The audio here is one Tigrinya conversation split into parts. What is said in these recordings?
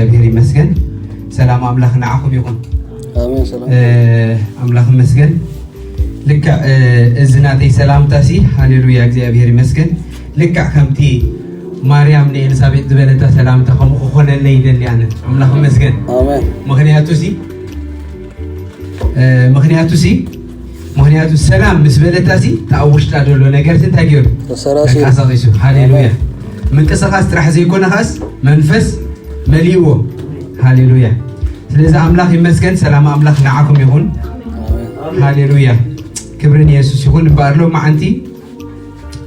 እግዚኣብሔር ይመስገን። ሰላም ኣምላኽ ንዓኹም ይኹን። ኣሜን። ሰላም ኣምላኽ ይመስገን። ልክዕ እዚ ናተይ ሰላምታ ሲ፣ ሃሌሉያ፣ እግዚኣብሔር ይመስገን። ልክዕ ከምቲ ማርያም ንኤልሳቤጥ ዝበለታ ሰላምታ ከምኡ ክኾነለይ ይደሊ ኣነ። ኣምላኽ ይመስገን። ኣሜን። ምኽንያቱ ሲ ምኽንያቱ ሲ ምኽንያቱ ሰላም ምስ በለታ ሲ፣ እቲ ኣብ ውሽጣ ዘሎ ነገር ሲ እንታይ ገይሩ? ተንቀሳቒሱ። ሃሌሉያ። ምንቅስቓስ ጥራሕ ዘይኮነ ኻስ መንፈስ መሊእዎ። ሃሌሉያ። ስለዚ ኣምላኽ ይመስገን። ሰላም ኣምላኽ ንዓኹም ይኹን። ሃሌሉያ። ክብሪ ንየሱስ ይኹን። እምበኣር ሎማዓንቲ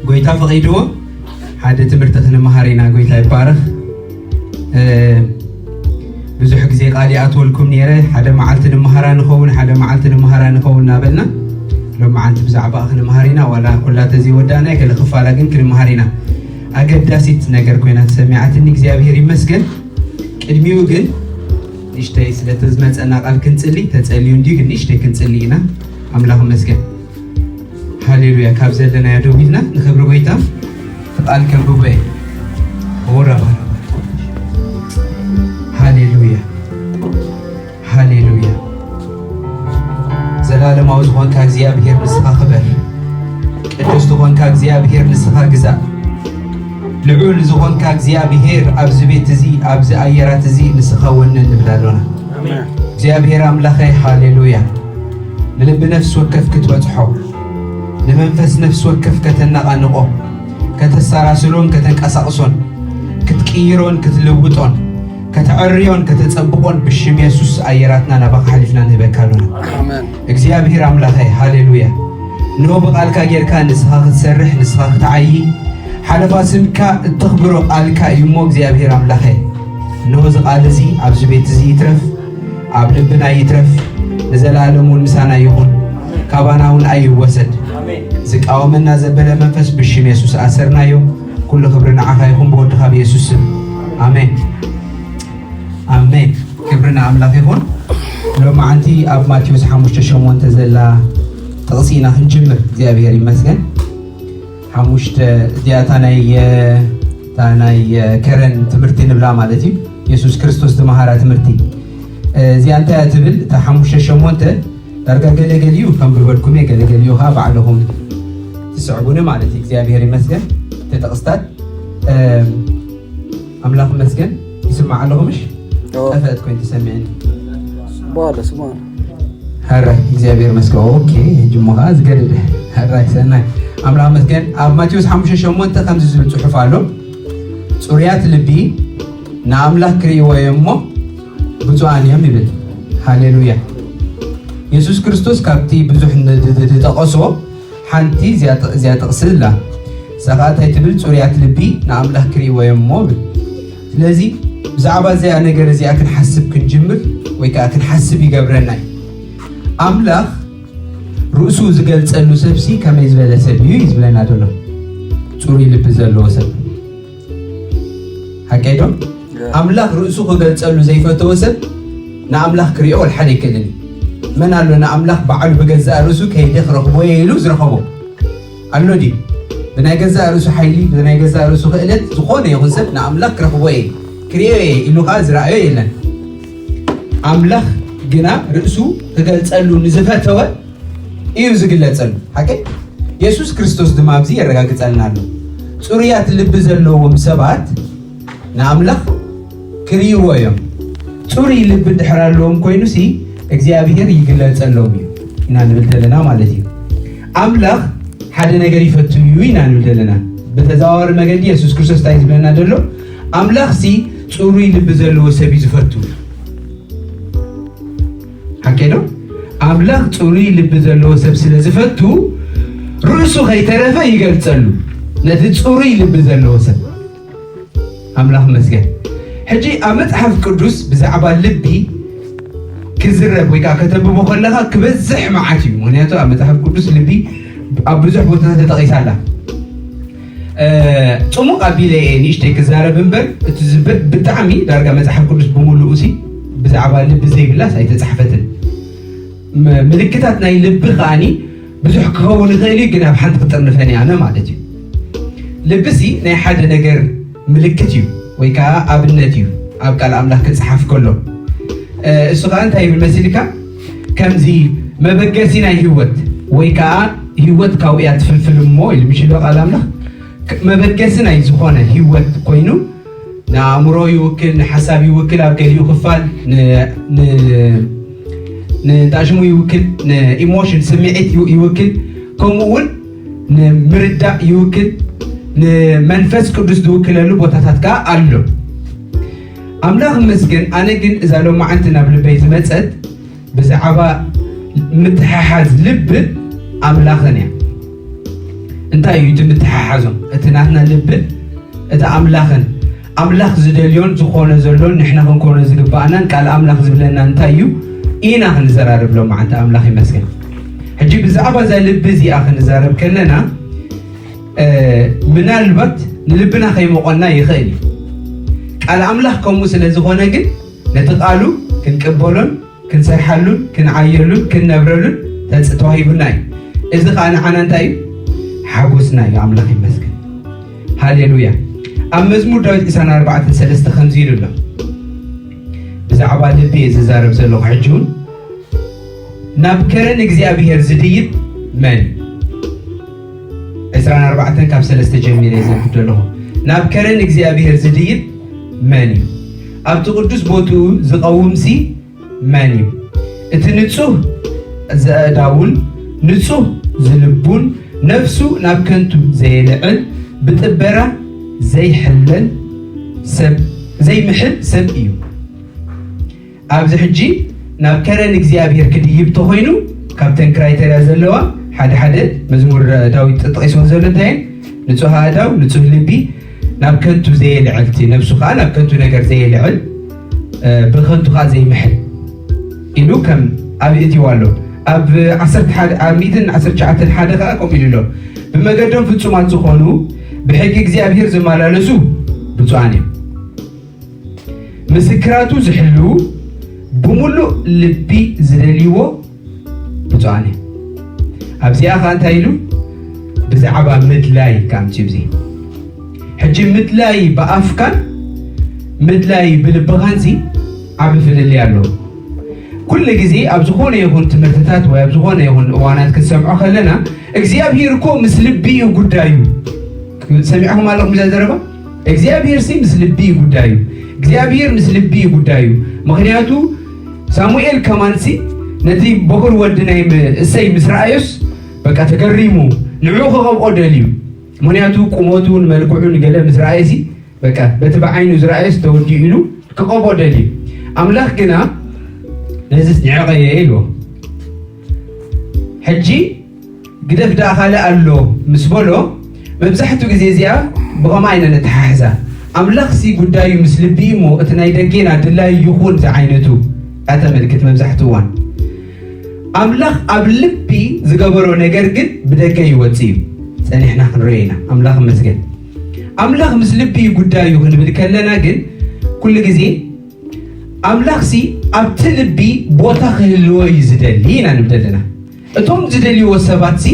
ጎይታ ፈቒድዎ ሓደ ትምህርቲ ክንመሃር ኢና። ጎይታ ይባረኽ። ብዙሕ ግዜ ቃል ይኣትወልኩም ነይረ፣ ሓደ መዓልቲ ንምሃራ ንኸውን፣ ሓደ መዓልቲ ንምሃራ ንኸውን እናበልና ሎም መዓልቲ ብዛዕባ ክንመሃር ኢና። ዋላ ኩላ ተዘይወዳእና ገለ ክፋላ ግን ክንመሃር ኢና። ኣገዳሲት ነገር ኮይና ተሰሚዓትኒ፣ እግዚኣብሔር ይመስገን። ቅድሚኡ ግን ንእሽተይ ስለቲ ዝመፀና ቃል ክንፅሊ ተፀልዩ እንዲዩ፣ ግን ንእሽተይ ክንፅሊ ኢና። ኣምላኽ ይመስገን። ሃሌሉያ። ካብ ዘለናዮ ደው ኢልና ንኽብሪ ጎይታ እቲ ቃል ከንብቦ እየ። ኦራባራባ። ሃሌሉያ። ሃሌሉያ። ዘላለማዊ ዝኾንካ እግዚኣብሔር ንስኻ ክበር። ቅዱስ ዝኾንካ እግዚኣብሔር ንስኻ ግዛእ። ልዑል ዝኾንካ እግዚኣብሔር ኣብዚ ቤት እዚ፣ ኣብዚ ኣየራት እዚ ንስኻ ወነ ንብል ኣሎና። እግዚኣብሔር ኣምላኸይ ሃሌሉያ። ንልቢ ነፍሲ ወከፍ ክትበጽሖ፣ ንመንፈስ ነፍሲ ወከፍ ከተነቓንቖ፣ ከተሰራስሎን ከተንቀሳቕሶን፣ ክትቅይሮን ክትልውጦን፣ ከተዕርዮን ከተጸብቖን ብሽም የሱስ ኣየራትና ናባኻ ሓሊፍና ንህበካ ኣሎና። ኣሜን። እግዚኣብሔር ኣምላኸይ ሃሌሉያ። እንሆ ብቓልካ ጌርካ ንስኻ ክትሰርሕ፣ ንስኻ ክትዓዪ፣ ሓለፋ ስምካ እተኽብሮ ቃልካ እዩ እሞ እግዚኣብሔር ኣምላኸይ፣ እንሆ እዚ ቃል እዚ ኣብዚ ቤት እዚ ይትረፍ፣ ኣብ ልብና ይትረፍ፣ ንዘለኣለም እውን ምሳና ይኹን፣ ካባና እውን ኣይወሰድ። ዝቃወመና ዘበለ መንፈስ ብሽም የሱስ ኣሰርናዮ። ኩሉ ክብሪ ንዓኻ ይኹን ብወድኻ ብየሱስ ስም። ኣሜን። ኣሜን። ክብሪ ንኣምላኽ ይኹን። ሎማዓንቲ ኣብ ማቴዎስ ሓሙሽተ ሸሞንተ ዘላ ጥቕሲ ኢና ክንጅምር። እግዚኣብሔር ይመስገን። ሓሙሽተ እዚኣ እታ ናይ፣ እታ ናይ ከረን ትምህርቲ ንብላ ማለት እዩ። የሱስ ክርስቶስ ዝመሃራ ትምህርቲ። እዚኣ እንታይ እያ ትብል? እታ ሓሙሽተ ሸሞንተ ዳርጋ ገለገሊኡ ከንብበልኩም እየ፣ ገለገሊኡ ኸዓ ባዕልኹም ትስዕቡኒ ማለት እዩ። እግዚኣብሔር ይመስገን። እቲ ጥቕስታት፣ እም፣ ኣምላኽ ይመስገን። ይስማዕ ኣለኹ ምሽ? ኦ። ጠፍአት ኮይኑ ተሰሚዕኒ። ስማ ኣሎ፣ ስማ ኣሎ። ሕራይ፣ እግዚኣብሔር ይመስገን። ኦኬ፣ ሕጂ እሞ ኸዓ ዝገደደ። ሕራይ፣ ሰናይ። ኣምላኽ ይመስገን። ኣብ ማቴዎስ ሓሙሽተ ሸሞንተ ከምዚ ዝብል ጽሑፍ ኣሎ። ጽሩያት ልቢ ንኣምላኽ ክርእይዎ እዮም እሞ ብፁዓን እዮም ይብል። ሃሌሉያ። የሱስ ክርስቶስ ካብቲ ብዙሕ ን-፣ ድ-፣ ድ-፣ ዝጠቐሶ ሓንቲ እዚኣ ጥ-፣ እዚኣ ጥቕሲ ኣላ። እሳ ኸኣ እንታይ ትብል? ጽሩያት ልቢ ንኣምላኽ ክርእይዎ እዮም እሞ እብል። ስለዚ ብዛዕባ እዚኣ ነገር እዚኣ ክንሓስብ ክንጅምር ወይ ከኣ ክንሓስብ ይገብረና እዩ። ኣምላኽ ርእሱ ዝገልጸሉ ሰብሲ ከመይ ዝበለ ሰብ እዩ እዩ ዝብለና ዘሎ። ጽሩይ ልቢ ዘለዎ ሰብ። ሓቀይ ዶ? ያ። ኣምላኽ ርእሱ ክገልጸሉ ዘይፈተወ ሰብ ንኣምላኽ ክርእዮ ወላ ሓደ ኣይክእልን እዩ። መን ኣሎ ንኣምላኽ ባዕሉ ብገዛእ ርእሱ ከይደ ክረኽቦ እየ ኢሉ ዝረኸቦ? ኣሎ ድዩ? ብናይ ገዛእ ርእሱ ሓይሊ፣ ብናይ ገዛእ ርእሱ ክእለት ዝኾነ ይኹን ሰብ ንኣምላኽ ክረኽቦ እየ፣ ክርእዮ እየ ኢሉ ኸዓ ዝረኣዮ የለን። ኣምላኽ ግና ርእሱ ክገልጸሉ ንዝፈተወ እዩ ዝግለጸሉ። ሓቂ? የሱስ ክርስቶስ ድማ ኣብዚ የረጋግጸልና ኣሎ። ጽሩያት ልቢ ዘለዎም ሰባት ንኣምላኽ ክርእይዎ እዮም። ጽሩይ ልቢ እንድሕር ኣለዎም ኮይኑሲ እግዚኣብሔር ይግለጸሎም እዩ ኢና ንብል ዘለና ማለት እዩ። ኣምላኽ ሓደ ነገር ይፈቱ እዩ ኢና ንብል ዘለና። ብተዘዋዋሪ መገዲ የሱስ ክርስቶስ እንታይ ዝብለና ዘሎ? ኣምላኽሲ ጽሩይ ልቢ ዘለዎ ሰብ እዩ ዝፈቱ። ሓቂ ዶ? ኣምላኽ ጽሩይ ልቢ ዘለዎ ሰብ ስለ ዝፈቱ ርእሱ ከይተረፈ ይገልጸሉ ነቲ ጽሩይ ልቢ ዘለዎ ሰብ። ኣምላኽ መስገን። ሕጂ ኣብ መጽሓፍ ቅዱስ ብዛዕባ ልቢ ክዝረብ ወይ ከዓ ከተንብቦ ከለኻ ክበዝሕ መዓት እዩ። ምኽንያቱ ኣብ መጽሓፍ ቅዱስ ልቢ ኣብ ብዙሕ ቦታታት ተጠቒሳ ኣላ። እ፣ ጽሙቕ ኣቢለ እየ ንእሽተይ ክዛረብ እምበር፣ እቲ ዝብ-፣ ብጣዕሚ ዳርጋ መጽሓፍ ቅዱስ ብምሉኡ ሲ ብዛዕባ ልቢ ዘይብላስ ኣይተጻሕፈትን። ም-፣ ምልክታት ናይ ልቢ ከኣኒ ብዙሕ ክኸውን ይኽእል እዩ፣ ግን ኣብ ሓንቲ ክጥርንፈን እየ ኣነ ማለት እዩ። ልቢ ሲ ናይ ሓደ ነገር ምልክት እዩ ወይ ከዓ ኣብነት እዩ። ኣብ ቃል ኣምላኽ ክጽሓፍ ከሎ። እሱ ኸዓ እንታይ ይብል መሲልካ? ከምዚ መበገሲ ናይ ህይወት ወይ ከዓ ህይወት ካብኡ እያ ትፍልፍል እሞ ኢሉ ምሽ ኢሎ ቃል ኣምላኽ። መበገሲ ናይ ዝኾነ ህይወት ኮይኑ ንኣእምሮ ይውክል፣ ንሓሳብ ይውክል፣ ኣብ ገሊኡ ክፋል ንጣሽሙ ይውክል፣ ንኢሞሽን ስምዒት ይውክል፣ ከምኡ እውን ንምርዳእ ይውክል፣ ንመንፈስ ቅዱስ ዝውክለሉ ቦታታት ከዓ ኣሎ። ኣምላኽ ይመስገን። ኣነ ግን እዛ ሎማዓንቲ ናብ ልበይ ዝመፀት ብዛዕባ ምትሕሓዝ ልብን ኣምላኽን እያ። እንታይ እዩ እቲ ምትሕሓዞም? እቲ ናትና ልብን እቲ ኣምላኽን፣ ኣምላኽ ዝደልዮን ዝኾነ ዘሎን ንሕና ክንኮኖ ዝግባኣናን ቃል ኣምላኽ ዝብለና እንታይ እዩ ኢና ክንዘራረብ ሎማዓንቲ። ኣምላኽ ይመስገን። ሕጂ ብዛዕባ እዛ ልቢ እዚኣ ክንዛረብ ከለና ምናልባት ንልብና ከይሞቐና ይኽእል እዩ። ቃል ኣምላኽ ከምኡ ስለ ዝኾነ ግን ነቲ ቃሉ ክንቅበሎን ክንሰርሓሉን ክንዓየሉን ክንነብረሉን ተዋሂቡና እዩ። እዚ ከዓ ንዓና እንታይ እዩ? ሓጎስና እዩ። ኣምላኽ ይመስገን። ሃሌሉያ። ኣብ መዝሙር ዳዊት ዕስራን ኣርባዕተን ሰለስተ ከምዚ ኢሉ ኣሎ። ብዛዕባ ልቢ እየ ዝዛረብ ዘለኹ ሕጂ እውን። ናብ ከረን እግዚኣብሔር ዝድይብ መን እዩ? ዕስራን ኣርባዕተን ካብ ሰለስተ ጀሚረ እየ ዘንብብ ዘለኹ። ናብ ከረን እግዚኣብሔር ዝድይብ መን እዩ? ኣብቲ ቅዱስ ቦትኡ ዝቐውምሲ መን እዩ? እቲ ንጹህ ዘእዳውን ንጹህ ዝልቡን ነፍሱ ናብ ከንቱ ዘየልዕል ብጥበራ ዘይሕለል ሰብ ዘይምሕል ሰብ እዩ። ኣብዚ ሕጂ ናብ ከረን እግዚኣብሔር ክድይብ ተኾይኑ ካብተን ክራይተርያ ዘለዋ ሓደ ሓደ መዝሙር ዳዊት ተጠቂስወን ዘሎ እንታይ እየን? ንጹህ ኣእዳው ንጹህ ልቢ ናብ ከንቱ ዘየልዕል እቲ ነብሱ ከዓ ናብ ከንቱ ነገር ዘየልዕል ብኸንቱ ከዓ ዘይምሕል ኢሉ ከም ኣብይ እትይዋ ኣሎ። ኣብ ዓሰርተ ሓደ ኣብ ሚእትን ዓሰርተ ትሽዓተን ሓደ ከዓ ከምኡ ኢሉ ኣሎ። ብመገዶም ፍጹማት ዝኾኑ ብሕጊ እግዚኣብሔር ዝመላለሱ ብፁዓን እዮም። ምስክራቱ ዝሕልዉ ብምሉእ ልቢ ዝደልይዎ ብፁዓን እዮም። ኣብዚኣ ከዓ እንታይ ኢሉ ብዛዕባ ምድላይ ከምፅኡ እዚ ሕጂ ምድላይ ብኣፍካን ምድላይ ብልብኻን ሲ ዓቢ ፍልልይ ኣለዎ። ኩሉ ግዜ ኣብ ዝኾነ ይኹን ትምህርትታት ወይ ኣብ ዝኾነ ይኹን እዋናት ክንሰምዖ ከለና እግዚኣብሔር እኮ ምስ ልቢ እዩ ጉዳዩ። ሰሚዕኹም ኣለኹም እዛ ዘረባ? እግዚኣብሔር ሲ ምስ ልቢ እዩ ጉዳዩ። እግዚኣብሔር ምስ ልቢ እዩ ጉዳዩ። ምክንያቱ ሳሙኤል ከማን ሲ ነቲ በኩር ወዲ ናይ እሰይ ምስ ረኣዮስ በቃ ተገሪሙ ንዕኡ ክቐብኦ ደልዩ። ምክንያቱ ቁመቱ ንመልክዑ ንገለ ምስ ረኣየ ሲ በቃ በቲ ብዓይኑ ዝረኣየስ ተወዲኡ ኢሉ ክቐብኦ ደልዩ። ኣምላኽ ግና ነዚስ ንዕቐየ ኢልዎ። ሕጂ ግደፍ ደኣ ካልእ ኣሎ ምስ በሎ መብዛሕትኡ ግዜ እዚኣ ብኸምኣ ኢና ነተሓሕዛ። ኣምላኽሲ ጉዳዩ ምስ ልቢ እዩ እሞ እቲ ናይ ደጌና ድላዩ ይኹን ዝዓይነቱ እያ ተመልክት መብዛሕትኡ እዋን። ኣምላኽ ኣብ ልቢ ዝገበሮ ነገር ግን ብደገ ይወጽእ እዩ። ጸኒሕና ክንሪኦ ኢና። ኣምላኽ ይመስገን። ኣምላኽ ምስ ልቢ እዩ ጉዳዩ ክንብል ከለና ግን ኩሉ ግዜ ኣምላኽሲ ኣብቲ ልቢ ቦታ ክህልዎ እዩ ዝደሊ ኢና ንብል ዘለና። እቶም ዝደልይዎ ሰባትሲ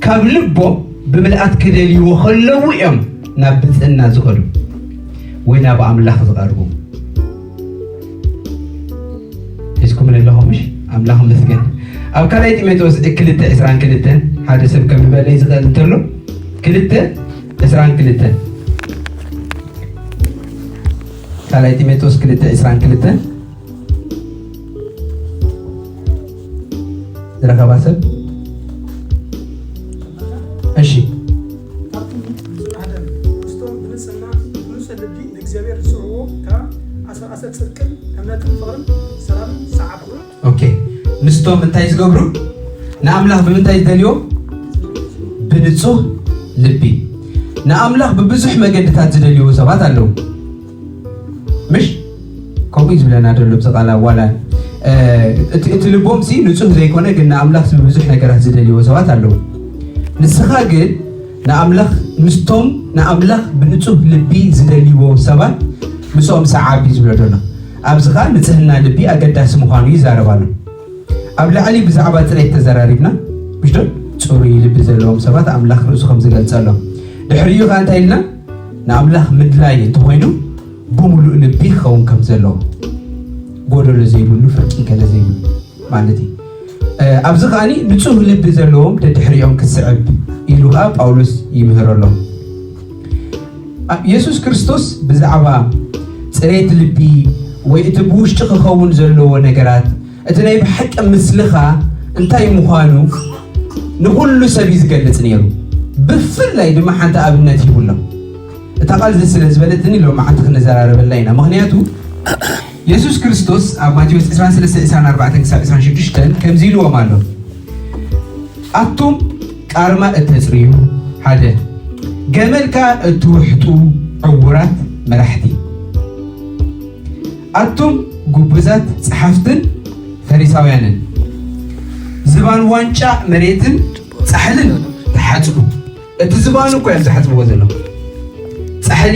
ካብ ልቦም ብምልኣት ክደልይዎ ከለዉ እዮም ናብ ብፅዕና ዝኸዱ ወይ ናብ ኣምላኽ ዝቐርቡ። ሒዝኩም ኣለኹም ምሽ? ኣምላኽ ይመስገን። ኣብ ካልኣይ ጢሞቴዎስ ክልተ ዕስራን ክልተን ሓደ ሰብ ከንብበለይ ዝኽእል እንተሎ ክልተ ዕስራን ክልተን ካልኣይ ጢሞቴዎስ ክልተ ዕስራን ክልተን ዝረኸባ ሰብ እሺ ምስቶም ብንጽህና ብንጹህ ልቢ ንእግዚኣብሔር ዝጽውዕዎ ከዓ ኣሰር ኣሰር ጽድቅን እምነትን ፍቕርን ሰላምን ሰዓብዎ። ኦኬ ምስቶም እንታይ ዝገብሩ ንኣምላኽ ብምንታይ ዝደልዮ ብንጹህ ልቢ ንኣምላኽ ብብዙሕ መገድታት ዝደልይዎ ሰባት ኣለዉ ምሽ ከምኡ እዩ ዝብለና ዘሎ ብዚ ቃል ዋላ እቲ ልቦም ሲ ንጹህ ዘይኮነ ግን ንኣምላኽ ብብዙሕ ነገራት ዝደልይዎ ሰባት ኣለዉ ንስኻ ግን ንኣምላኽ ምስቶም ንኣምላኽ ብንጹህ ልቢ ዝደልይዎ ሰባት ምስኦም ሰዓብ እዩ ዝብሎ ዘሎ ኣብዚ ኸዓ ንጽህና ልቢ ኣገዳሲ ምዃኑ ይዛረብ ኣሎ ኣብ ላዕሊ ብዛዕባ ጽሬት ተዘራሪብና ምሽ ዶ ጽሩይ ልቢ ዘለዎም ሰባት ኣምላኽ ርእሱ ከም ዝገልጸሎም ድሕሪኡ ኸዓ እንታይ ኢልና ንኣምላኽ ምድላይ እንተኾይኑ ብምሉእ ልቢ ክኸውን ከም ዘለዎ፣ ጎደሎ ዘይብሉ፣ ፍርቂ ገለ ዘይብሉ ማለት እዩ። ኣብዚ ከኣ ንጹህ ልቢ ዘለዎም ደድሕሪኦም ክስዕብ ኢሉ ከኣ ጳውሎስ ይምህረሎም። የሱስ ክርስቶስ ብዛዕባ ጽሬት ልቢ ወይ እቲ ብውሽጢ ክኸውን ዘለዎ ነገራት፣ እቲ ናይ ብሓቂ ምስልኻ እንታይ ምዃኑ ንኹሉ ሰብ እዩ ዝገልጽ ነይሩ። ብፍላይ ድማ ሓንቲ ኣብነት ሂቡሎም። እታ ቃል እዚ ስለ ዝበለትኒ ሎማዓንቲ ክንዘራረበላ ኢና። ምኽንያቱ የሱስ ክርስቶስ ኣብ ማቴዎስ ዕስራን ሰለስተን ዕስራን ኣርባዕተን ክሳብ ዕስራን ሽዱሽተን ከምዚ ኢልዎም ኣሎ። ኣቱም ቃርማ እተጽርዩ ሓደ ገመልካ እትውሕጡ ዕውራት መራሕቲ ኣቱም ጉቡዛት ጸሓፍትን ፈሪሳውያንን ዝባን ዋንጫ መሬትን ጻሕልን ተሓጽቡ። እቲ ዝባኑ እኮ እዮም ዝሓጽብዎ ዘለዉ። ጻሕሊ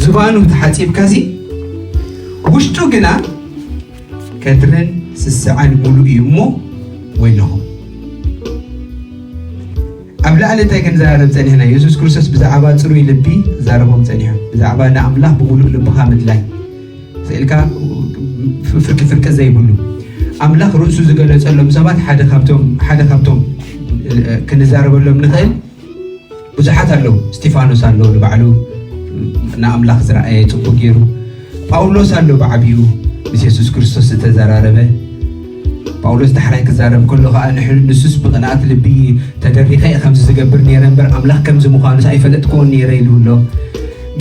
ዝባኑ ተሓጺብካሲ ውሽጡ ግና ከድርን ስስዐን ሙሉእ እዩ እሞ ወይለኹም። ኣብ ላዕሊ እንታይ ክንዛረብ ጸኒሕና? የሱስ ክርስቶስ ብዛዕባ ጽሩይ ልቢ ዛረቦም ጸኒሑ። ብዛዕባ ንኣምላኽ ብምሉእ ልብኻ ምድላይ። ስእልካ ፍርቂ ፍርቂ ዘይብሉ ኣምላኽ ርእሱ ዝገለጸሎም ሰባት ሓደ ካብቶም ሓደ ካብቶም ክንዛረበሎም ንኽእል ብዙሓት ኣለዉ። እስጢፋኖስ ኣሎ ንባዕሉ ንኣምላኽ ዝረኣየ ጽቡቅ ገይሩ። ጳውሎስ ኣሎ ብዓቢኡ ምስ የሱስ ክርስቶስ ዝተዘራረበ። ጳውሎስ ዳሕራይ ክዛረብ ከሎ ከኣ ንሕ- ንሱስ ብቕንኣት ልቢ ተደሪኸ እየ ከምዚ ዝገብር ነይረ እምበር ኣምላኽ ከምዚ ምዃኑስ ኣይፈለጥክዎን ነይረ ኢሉ ኣሎ።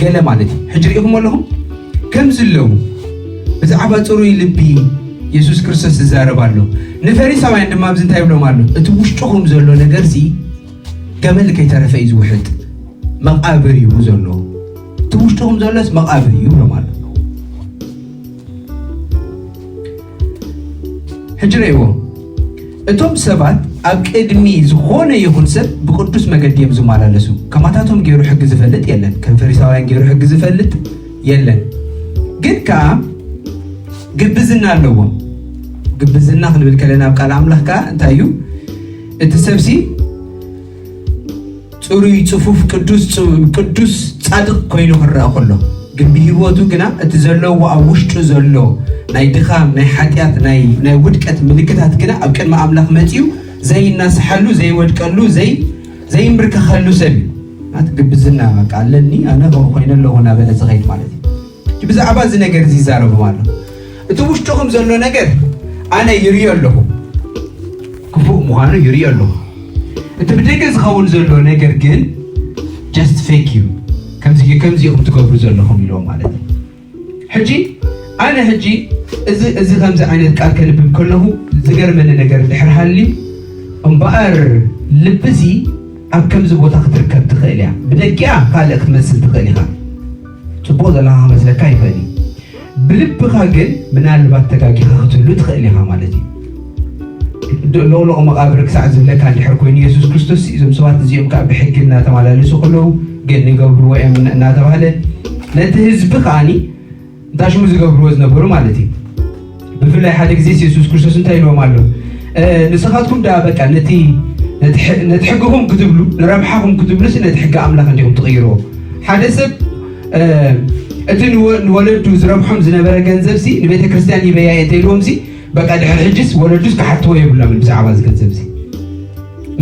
ገለ ማለት እዩ። ሕጂ ርኢኹም ኣለኹም ከምዚ ኣለዉ። ብዛዕባ ጽሩይ ልቢ የሱስ ክርስቶስ ዝዛረብ ኣሎ። ንፈሪሳውያን ድማ ኣብዚ እንታይ ይብሎም ኣሎ? እቲ ውሽጥኹም ዘሎ ነገርሲ ገመል ከይተረፈ እዩ ዝውሕጥ፣ መቓብር እዩ ዘሎ። እቲ ውሽጥኹም ዘሎስ መቓብር እዩ ብሎም ኣሎ። ሕጂ ረእይዎ፣ እቶም ሰባት ኣብ ቅድሚ ዝኾነ ይኹን ሰብ ብቅዱስ መገዲ እዮም ዝመላለሱ። ከማታቶም ገይሩ ሕጊ ዝፈልጥ የለን፣ ከም ፈሪሳውያን ገይሩ ሕጊ ዝፈልጥ የለን። ግን ከኣ ግብዝና ኣለዎም። ግብዝና ክንብል ከለና ኣብ ቃል ኣምላኽ ከኣ እንታይ እዩ? እቲ ሰብሲ ጽሩይ፣ ጽፉፍ፣ ቅዱስ፣ ጽ- ቅዱስ፣ ጻድቕ ኮይኑ ክረኣ ከሎ ግን ብህይወቱ ግና እቲ ዘለዎ ኣብ ውሽጡ ዘሎ ናይ ድኻም፣ ናይ ሓጢኣት፣ ናይ ናይ ውድቀት ምልክታት ግና ኣብ ቅድሚ ኣምላኽ መጺኡ ዘይናስሓሉ፣ ዘይወድቀሉ፣ ዘይ ዘይምብርከኸሉ ሰብ እዩ። ናት ግብዝና በቃ ኣለኒ ኣነ ከምኡ ኮይነ ኣለኹ እናበለ ዝኸይድ ማለት እዩ። ብዛዕባ እዚ ነገር እዚ ይዛረቡ ኣሎ። እቲ ውሽጥኹም ዘሎ ነገር ኣነ ይርእዮ ኣለኹ፣ ክፉእ ምዃኑ ይርእዮ ኣለኹ። እቲ ብደገ ዝኸውን ዘሎ ነገር ግን just fake እዩ። ከምዚ ከምዚ ኢኹም ትገብሩ ዘለኹም ኢልዎም ማለት እዩ። ሕጂ ኣነ ሕጂ እዚ እዚ ከምዚ ዓይነት ቃል ከንብብ ከለኹ ዝገርመኒ ነገር ድሕር ሃልዩ እምበኣር ልብሲ ኣብ ከምዚ ቦታ ክትርከብ ትኽእል እያ። ብደጊኣ ካልእ ክትመስል ትኽእል ኢኻ። ጽቡቕ ዘለኻ ክመስለካ ይኽእል እዩ። ብልብኻ ግን ምናልባት ተጋጊኻ ክትህሉ ትኽእል ኢኻ ማለት እዩ። ዶ- ሎቕሎቕ መቓብር ክሳዕ ዝብለካ እንድሕር ኮይኑ የሱስ ክርስቶስ እዞም ሰባት እዚኦም ከዓ ብሕጊ እናተመላለሱ ከለዉ ግን ይገብርዎ እዮም እናተባህለ ነቲ ህዝቢ ከዓኒ እንታይ ሽሙ ዝገብርዎ ዝነበሩ ማለት እዩ። ብፍላይ ሓደ ግዜ የሱስ ክርስቶስ እንታይ ኢልዎም ኣሎ? ንስኻትኩም ደኣ በቃ ነቲ ነቲ ሕግኹም ክትብሉ ንረብሓኹም ክትብሉ ነቲ ሕጊ ኣምላኽ እንዲኹም ትቕይርዎ። ሓደ ሰብ እቲ ንወለዱ ዝረብሖም ዝነበረ ገንዘብ ሲ ንቤተ ክርስቲያን ይበያ እየ እንተኢልዎም ሲ በቃ ድሕር ሕጅስ ወለዱስ ክሓትዎ የብሎምን ብዛዕባ እዚ ገንዘብ ሲ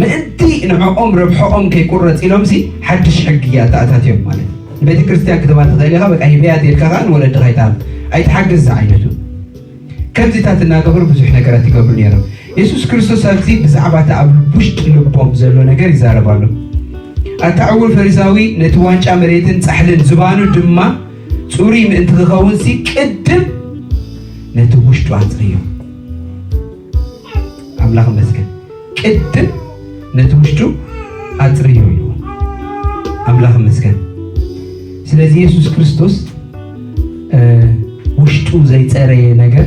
ምእንቲ ንዕኦም ረብሖኦም ከይቁረፅ ኢሎም ሲ ሓድሽ ሕጊ ኣተኣታትዮም ማለት ንቤተ ክርስቲያን ክትባል ትኽእል ኢኻ በቃ ሂበያ ተልካ ከዓ ንወለድኻ ኣይትሃብ ኣይትሓግዝ ዝዓይነቱ ከምዚታት እናገበሩ ብዙሕ ነገራት ይገብሩ ነይሮም የሱስ ክርስቶስ ኣብዚ ብዛዕባ እቲ ኣብ ውሽጢ ልቦም ዘሎ ነገር ይዛረብ ኣሎ ኣታ ዕውር ፈሪሳዊ ነቲ ዋንጫ መሬትን ፃሕልን ዝባኑ ድማ ፅሩይ ምእንቲ ክኸውን ሲ ቅድም ነቲ ውሽጡ ኣፅርዮ ኣምላኽ መስገን ቅድም ነቲ ውሽጡ ኣፅርዮ ኢልዎ ኣምላኽ መስገን ስለዚ የሱስ ክርስቶስ ውሽጡ ዘይፀረየ ነገር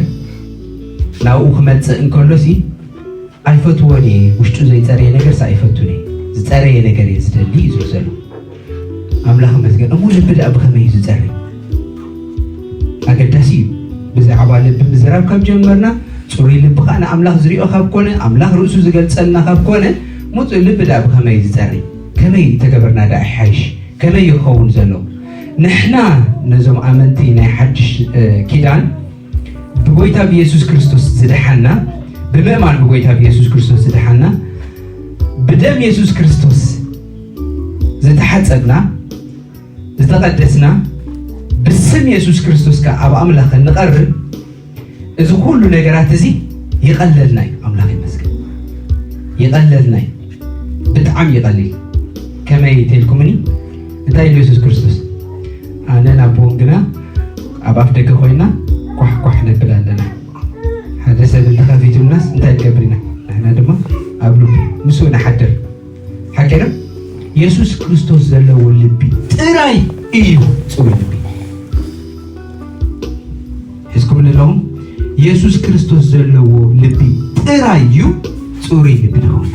ናብኡ ክመፅእ እንከሎ ሲ ኣይፈትዎን እየ ውሽጡ ዘይፀረየ ነገር ሲ ኣይፈቱን እየ ዝፀረየ ነገር እየ ዝደሊ እዩ ዝብል ዘሎ ኣምላኽ መስገን እሞ ልቢ ደኣ ብኸመይ እዩ ዝፀርይ ኣገዳሲ እዩ ብዛዕባ ልቢ ምዝራብ ካብ ጀመርና ፅሩይ ልቢ ከዓ ንኣምላኽ ዝሪኦ ካብ ኮነ ኣምላኽ ርእሱ ዝገልፀልና ካብ ኮነ ሙፁእ ልቢ ደኣ ብኸመይ ዝፀርይ ከመይ ተገበርና ደኣ ይሓይሽ ከመይ ይኸውን ዘሎ ንሕና ነዞም ኣመንቲ ናይ ሓድሽ እ፣ ኪዳን ብጎይታ ብየሱስ ክርስቶስ ዝደሓና፣ ብምእማን ብጎይታ ብየሱስ ክርስቶስ ዝደሓና፣ ብደም የሱስ ክርስቶስ ዝተሓጸብና፣ ዝተቐደስና፣ ብስም የሱስ ክርስቶስ ከኣ ኣብ ኣምላኽ እንቐርብ፣ እዚ ኩሉ ነገራት እዚ ይቐለልና እዩ። ኣምላኽ ይመስገን፣ ይቐለልና እዩ። ብጣዕሚ ይቐልል። ከመይ ተልኩምኒ? እንታይ ኢሉ የሱስ ክርስቶስ? ኣነን ኣቦን ግና ኣብ ኣፍ ደገ ኮይና ኳሕ ኳሕ ነብል ኣለና። ሓደ ሰብ እንተኸፊቱልናስ እንታይ ንገብር ኢና? ንሕና ድማ ኣብ ልቡ ምስኡ ንሓድር። ሓቂ ዶ? የሱስ ክርስቶስ ዘለዎ ልቢ ጥራይ እዩ ጽሩይ ልቢ። ሒዝኩም ኣለኹም? የሱስ ክርስቶስ ዘለዎ ልቢ ጥራይ እዩ ጽሩይ ልቢ ዝኸውን።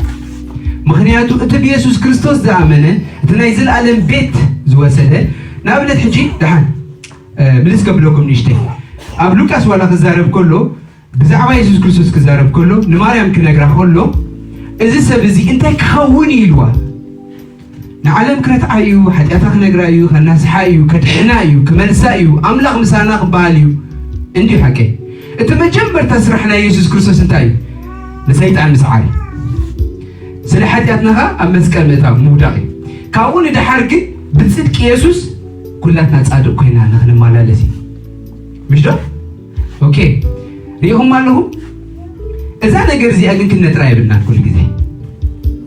ምኽንያቱ እቲ ብየሱስ ክርስቶስ ዝኣመነ፣ እቲ ናይ ዘለኣለም ቤት ዝወሰደ፣ ንኣብነት ሕጂ ደሓን እ፣ ምልስ ከብለኩም ንእሽተይ። ኣብ ሉቃስ ዋላ ክዛረብ ከሎ፣ ብዛዕባ የሱስ ክርስቶስ ክዛረብ ከሎ፣ ንማርያም ክነግራ ከሎ፣ እዚ ሰብ እዚ እንታይ ክኸውን እዩ ኢልዋ። ንዓለም ክረትዓ እዩ፣ ሓጢኣታ ክነግራ እዩ፣ ከናስሓ እዩ፣ ከድሕና እዩ፣ ክመልሳ እዩ፣ ኣምላኽ ምሳና ክበሃል እዩ። እንዲዩ ሓቀይ። እቲ መጀመርታ ስራሕ ናይ የሱስ ክርስቶስ እንታይ እዩ? ንሰይጣን ምስዓር እዩ። ስለ ሓጢኣትና ኸኣ ኣብ መስቀል ምእታው ምውዳቕ እዩ። ካብኡ ንደሓር ግን ብጽድቂ የሱስ ኩላትና ጻድቕ ኮይና ንኽንመላለስ እዩ። ምሽ ዶ? ኦኬ። ሪኢኹም ኣለኹም? እዛ ነገር እዚኣ ግን ክንነጥራ የብልናን ኩሉ ግዜ።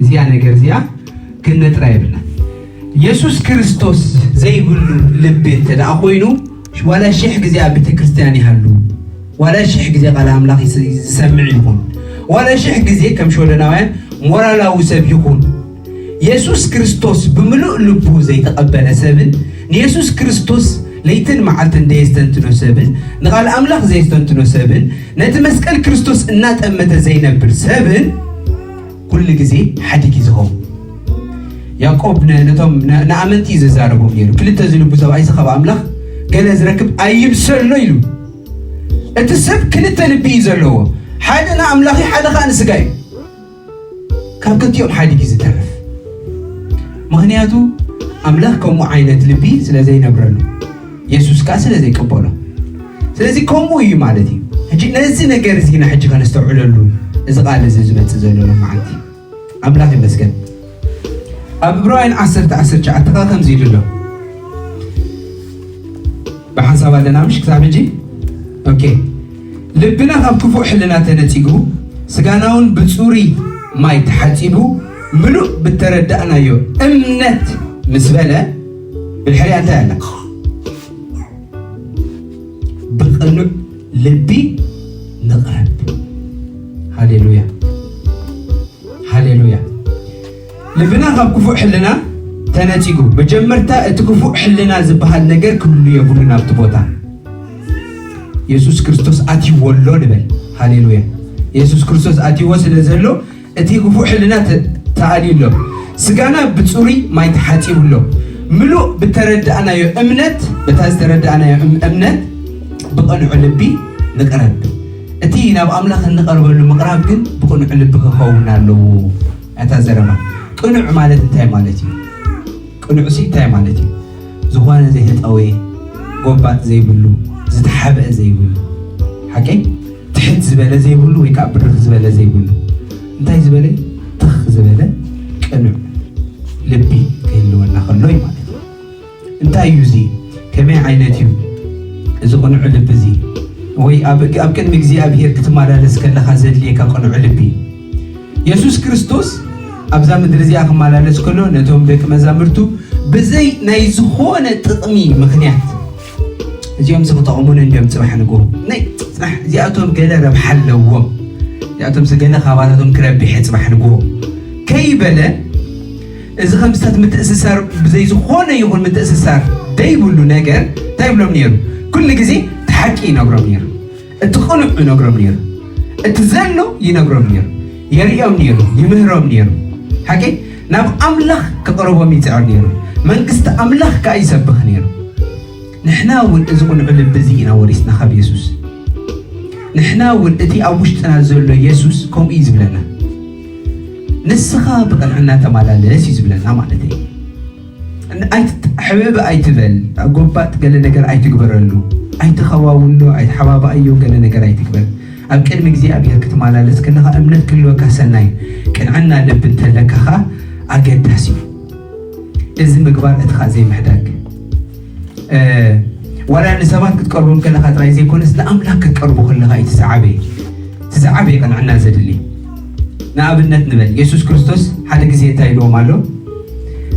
እዚኣ ነገር እዚኣ ክንነጥራ የብልናን። የሱስ ክርስቶስ ዘይብሉ ልቢ እንተ ደኣ ኮይኑ፣ ዋላ ሽሕ ግዜ ኣብ ቤተ ክርስቲያን ይሃሉ፣ ዋላ ሽሕ ግዜ ቃል ኣምላኽ ይስ-፣ ዝሰምዕ ይኹን፣ ዋላ ሽሕ ግዜ ከም ሸወደናውያን ሞራላዊ ሰብ ይኹን፣ የሱስ ክርስቶስ ብምሉእ ልቡ ዘይተቐበለ ሰብን ንየሱስ ክርስቶስ ለይትን መዓልትን ዘየስተንትኖ ሰብን ንቓል ኣምላኽ ዘየስተንትኖ ሰብን ነቲ መስቀል ክርስቶስ እናጠመተ ዘይነብር ሰብን ኩሉ ግዜ ሓዲግ እዩ ዝኸውን። ያዕቆብ ነ-፣ ነቶም ነ-፣ ንኣመንቲ እዩ ዝዛረቦም ነይሩ። ክልተ ዝልቡ ሰብኣይሲ ካብ ኣምላኽ ገለ ዝረክብ ኣይምሰሎ ኢሉ። እቲ ሰብ ክልተ ልቢ እዩ ዘለዎ፣ ሓደ ንኣምላኽ እዩ፣ ሓደ ኸኣ ንስጋ እዩ። ካብ ክልቲኦም ሓዲግ እዩ ዝተርፍ። ምኽንያቱ ኣምላኽ ከምኡ ዓይነት ልቢ ስለ ዘይነብረሉ፣ የሱስ ከኣ ስለ ዘይቅበሎ። ስለዚ ከምኡ እዩ ማለት እዩ። ሕጂ ነዚ ነገር እዚ ኢና ሕጂ ከነስተውዕለሉ እዚ ቃል እዚ ዝመጽእ ዘሎ ሎማዓንቲ። ኣምላኽ ይመስገን። ኣብ ዕብራውያን ዓሰርተ ዓሰርተ ትሽዓተ ከኣ ከምዚ ኢሉ ኣሎ። ብሓንሳብ ኣለና ምሽ ክሳብ ሕጂ? ኦኬ። ልብና ካብ ክፉእ ሕልና ተነጺጉ፣ ስጋና እውን ብጽሩይ ማይ ተሓጺቡ፣ ምሉእ ብተረዳእናዮ እምነት ምስ በለ፣ ብድሕሪኣ እንታይ ኣላ? ብቕኑዕ ልቢ ንቕረብ። ሃሌሉያ። ሃሌሉያ። ልብና ካብ ክፉእ ሕልና ተነጺጉ። መጀመርታ እቲ ክፉእ ሕልና ዝበሃል ነገር ክህሉ የብሉን ኣብቲ ቦታ። የሱስ ክርስቶስ ኣትይዎ ኣሎ ንበል። ሃሌሉያ። የሱስ ክርስቶስ ኣትይዎ ስለ ዘሎ እቲ ክፉእ ሕልና ተ-፣ ተኣልዩ ኣሎ። ስጋና ብጽሩይ ማይ ተሓጺቡ ኣሎ። ምሉእ ብተረዳእናዮ እምነት፣ በታ ዝተረዳእናዮ እም-፣ እምነት ብቕኑዕ ልቢ ንቕረብ። እቲ ናብ ኣምላኽ እንቐርበሉ ምቕራብ ግን ብቕኑዕ ልቢ ክኸውን ኣለዎ። እታ ዘረባ ቅኑዕ ማለት እንታይ ማለት እዩ? ቅኑዕሲ እንታይ ማለት እዩ? ዝኾነ ዘይተጠወየ፣ ጎባጥ ዘይብሉ፣ ዝተሓብአ ዘይብሉ፣ ሓቀይ ትሕት ዝበለ ዘይብሉ ወይ ከዓ ብርኽ ዝበለ ዘይብሉ፣ እንታይ ዝበለ ትኽ ዝበለ ቅኑዕ ልቢ ክህልወና ከሎ እዩ ማለት እዩ። እንታይ እዩ እዚ? ከመይ ዓይነት እዩ እዚ ቅኑዕ ልቢ እዚ? ወይ ኣብ፣ ኣብ ቅድሚ እግዚኣብሔር ክትመላለስ ከለኻ ዘድልየካ ቅኑዕ ልቢ? የሱስ ክርስቶስ ኣብዛ ምድሪ እዚኣ ክመላለስ ከሎ ነቶም ደቂ መዛምርቱ ብዘይ ናይ ዝኾነ ጥቕሚ ምኽንያት፣ "እዚኦም ዚ ክጠቕሙን እንዲዮም ጽባሕ ንግሆ፣ ናይ ጽባሕ እዚኣቶም ገለ ረብሓ ኣለዎም፣ እዚኣቶም ዚ ገለ ካባታቶም ክረብሕ እየ ጽባሕ ንግሆ" ከይበለ፣ እዚ ከምስታት ምትእስሳር ብዘይ ዝኾነ ይኹን ምትእስሳር ደይብሉ ነገር እንታይ ይብሎም ነይሩ? ኩሉ ግዜ እቲ ሓቂ ይነግሮም ነይሩ። እቲ ቅኑዕ ይነግሮም ነይሩ። እቲ ዘሎ ይነግሮም ነይሩ። የርእዮም ነይሩ። ይምህሮም ነይሩ። ሓቂ ናብ ኣምላኽ ክቕርቦም ይጽዕር ነይሩ። መንግስቲ ኣምላኽ ከኣ ይሰብኽ ነይሩ። ንሕና እውን እዚ ቅኑዕ ልቢ እዚ ኢና ወሪስና ካብ የሱስ። ንሕና እውን እቲ ኣብ ውሽጥና ዘሎ የሱስ ከምኡ እዩ ዝብለና። "ንስኻ ብቕንዕና ተመላለስ" እዩ ዝብለና ማለት እዩ። ን-፣ ኣይትጣ-፣ ሕብብ ኣይትበል፣ ጎባጥ ገለ ነገር ኣይትግበረሉ፣ ኣይትኸዋውሎ፣ ኣይትሓባባኣዮ፣ ገለ ነገር ኣይትግበር። ኣብ ቅድሚ እግዚኣብሔር ክትመላለስ ከለኻ እምነት ክህልወካ ሰናይ፣ ቅንዕና ልቢ እንተለካ ኸኣ ኣገዳሲ እዩ። እዚ ምግባር እቲ ኸኣ ዘይምሕዳግ፣ እ፣ ዋላ ንሰባት ክትቀርቦም ከለኻ ጥራይ ዘይኮነስ ንኣምላኽ ክትቀርቦ ከለኻ እዩ እቲ ዝዓበየ፣ እቲ ዝዓበየ ቅንዕና ዘድሊ። ንኣብነት ንበል፣ የሱስ ክርስቶስ ሓደ ግዜ እንታይ ኢልዎም ኣሎ?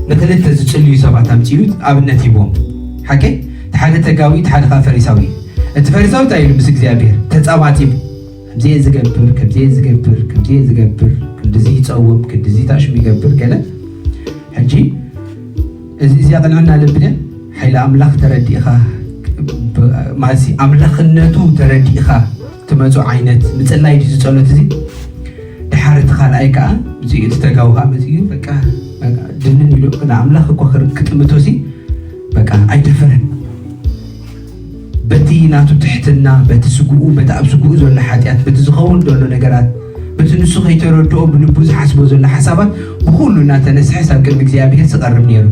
ንክልተ ዝጽልዩ ሰባት ኣምጺኡ ኣብነት ሂቦም። ሓቂ? እቲ ሓደ ተጋዊ፣ እቲ ሓደ ኸኣ ፈሪሳዊ እዩ። እቲ ፈሪሳዊ እንታይ ኢሉ ምስ እግዚኣብሔር ተጻባጺቡ? ከምዚ እየ ዝገብር፣ ከምዚ እየ ዝገብር፣ ከምዚ እየ ዝገብር፣ ክንድዚ ይጸውም፣ ክንድዚ ታሽሙ ይገብር ገለ። ሕጂ እዚ፣ እዚኣ ቅንዕና ልቢ ድያ? ሓይሊ ኣምላኽ ተረዲእኻ፣ ብ-፣ ማለትሲ ኣምላኽነቱ ተረዲእኻ ትመጹ ዓይነት ምጽላይ ድዩ ዝጸሎት እዚ? ድሓር እቲ ካልኣይ ከኣ፣ እዚ እቲ ተጋዊ ከኣ መጺኡ፣ በቃ፣ በቃ፣ ድንን ኢሉ፣ ንኣምላኽ እኮ ክር-፣ ክጥምቶሲ፣ በቃ፣ ኣይደፈረን። በቲ ናቱ ትሕትና፣ በቲ ስግኡ፣ በቲ ኣብ ስግኡ ዘሎ ሓጢኣት፣ በቲ ዝኸውን ዘሎ ነገራት፣ በቲ ንሱ ከይተረድኦ ብልቡ ዝሓስቦ ዘሎ ሓሳባት፣ ብኹሉ እናተነስሐ ኣብ ቅድሚ እግዚኣብሔር ዝቐርብ ነይሩ።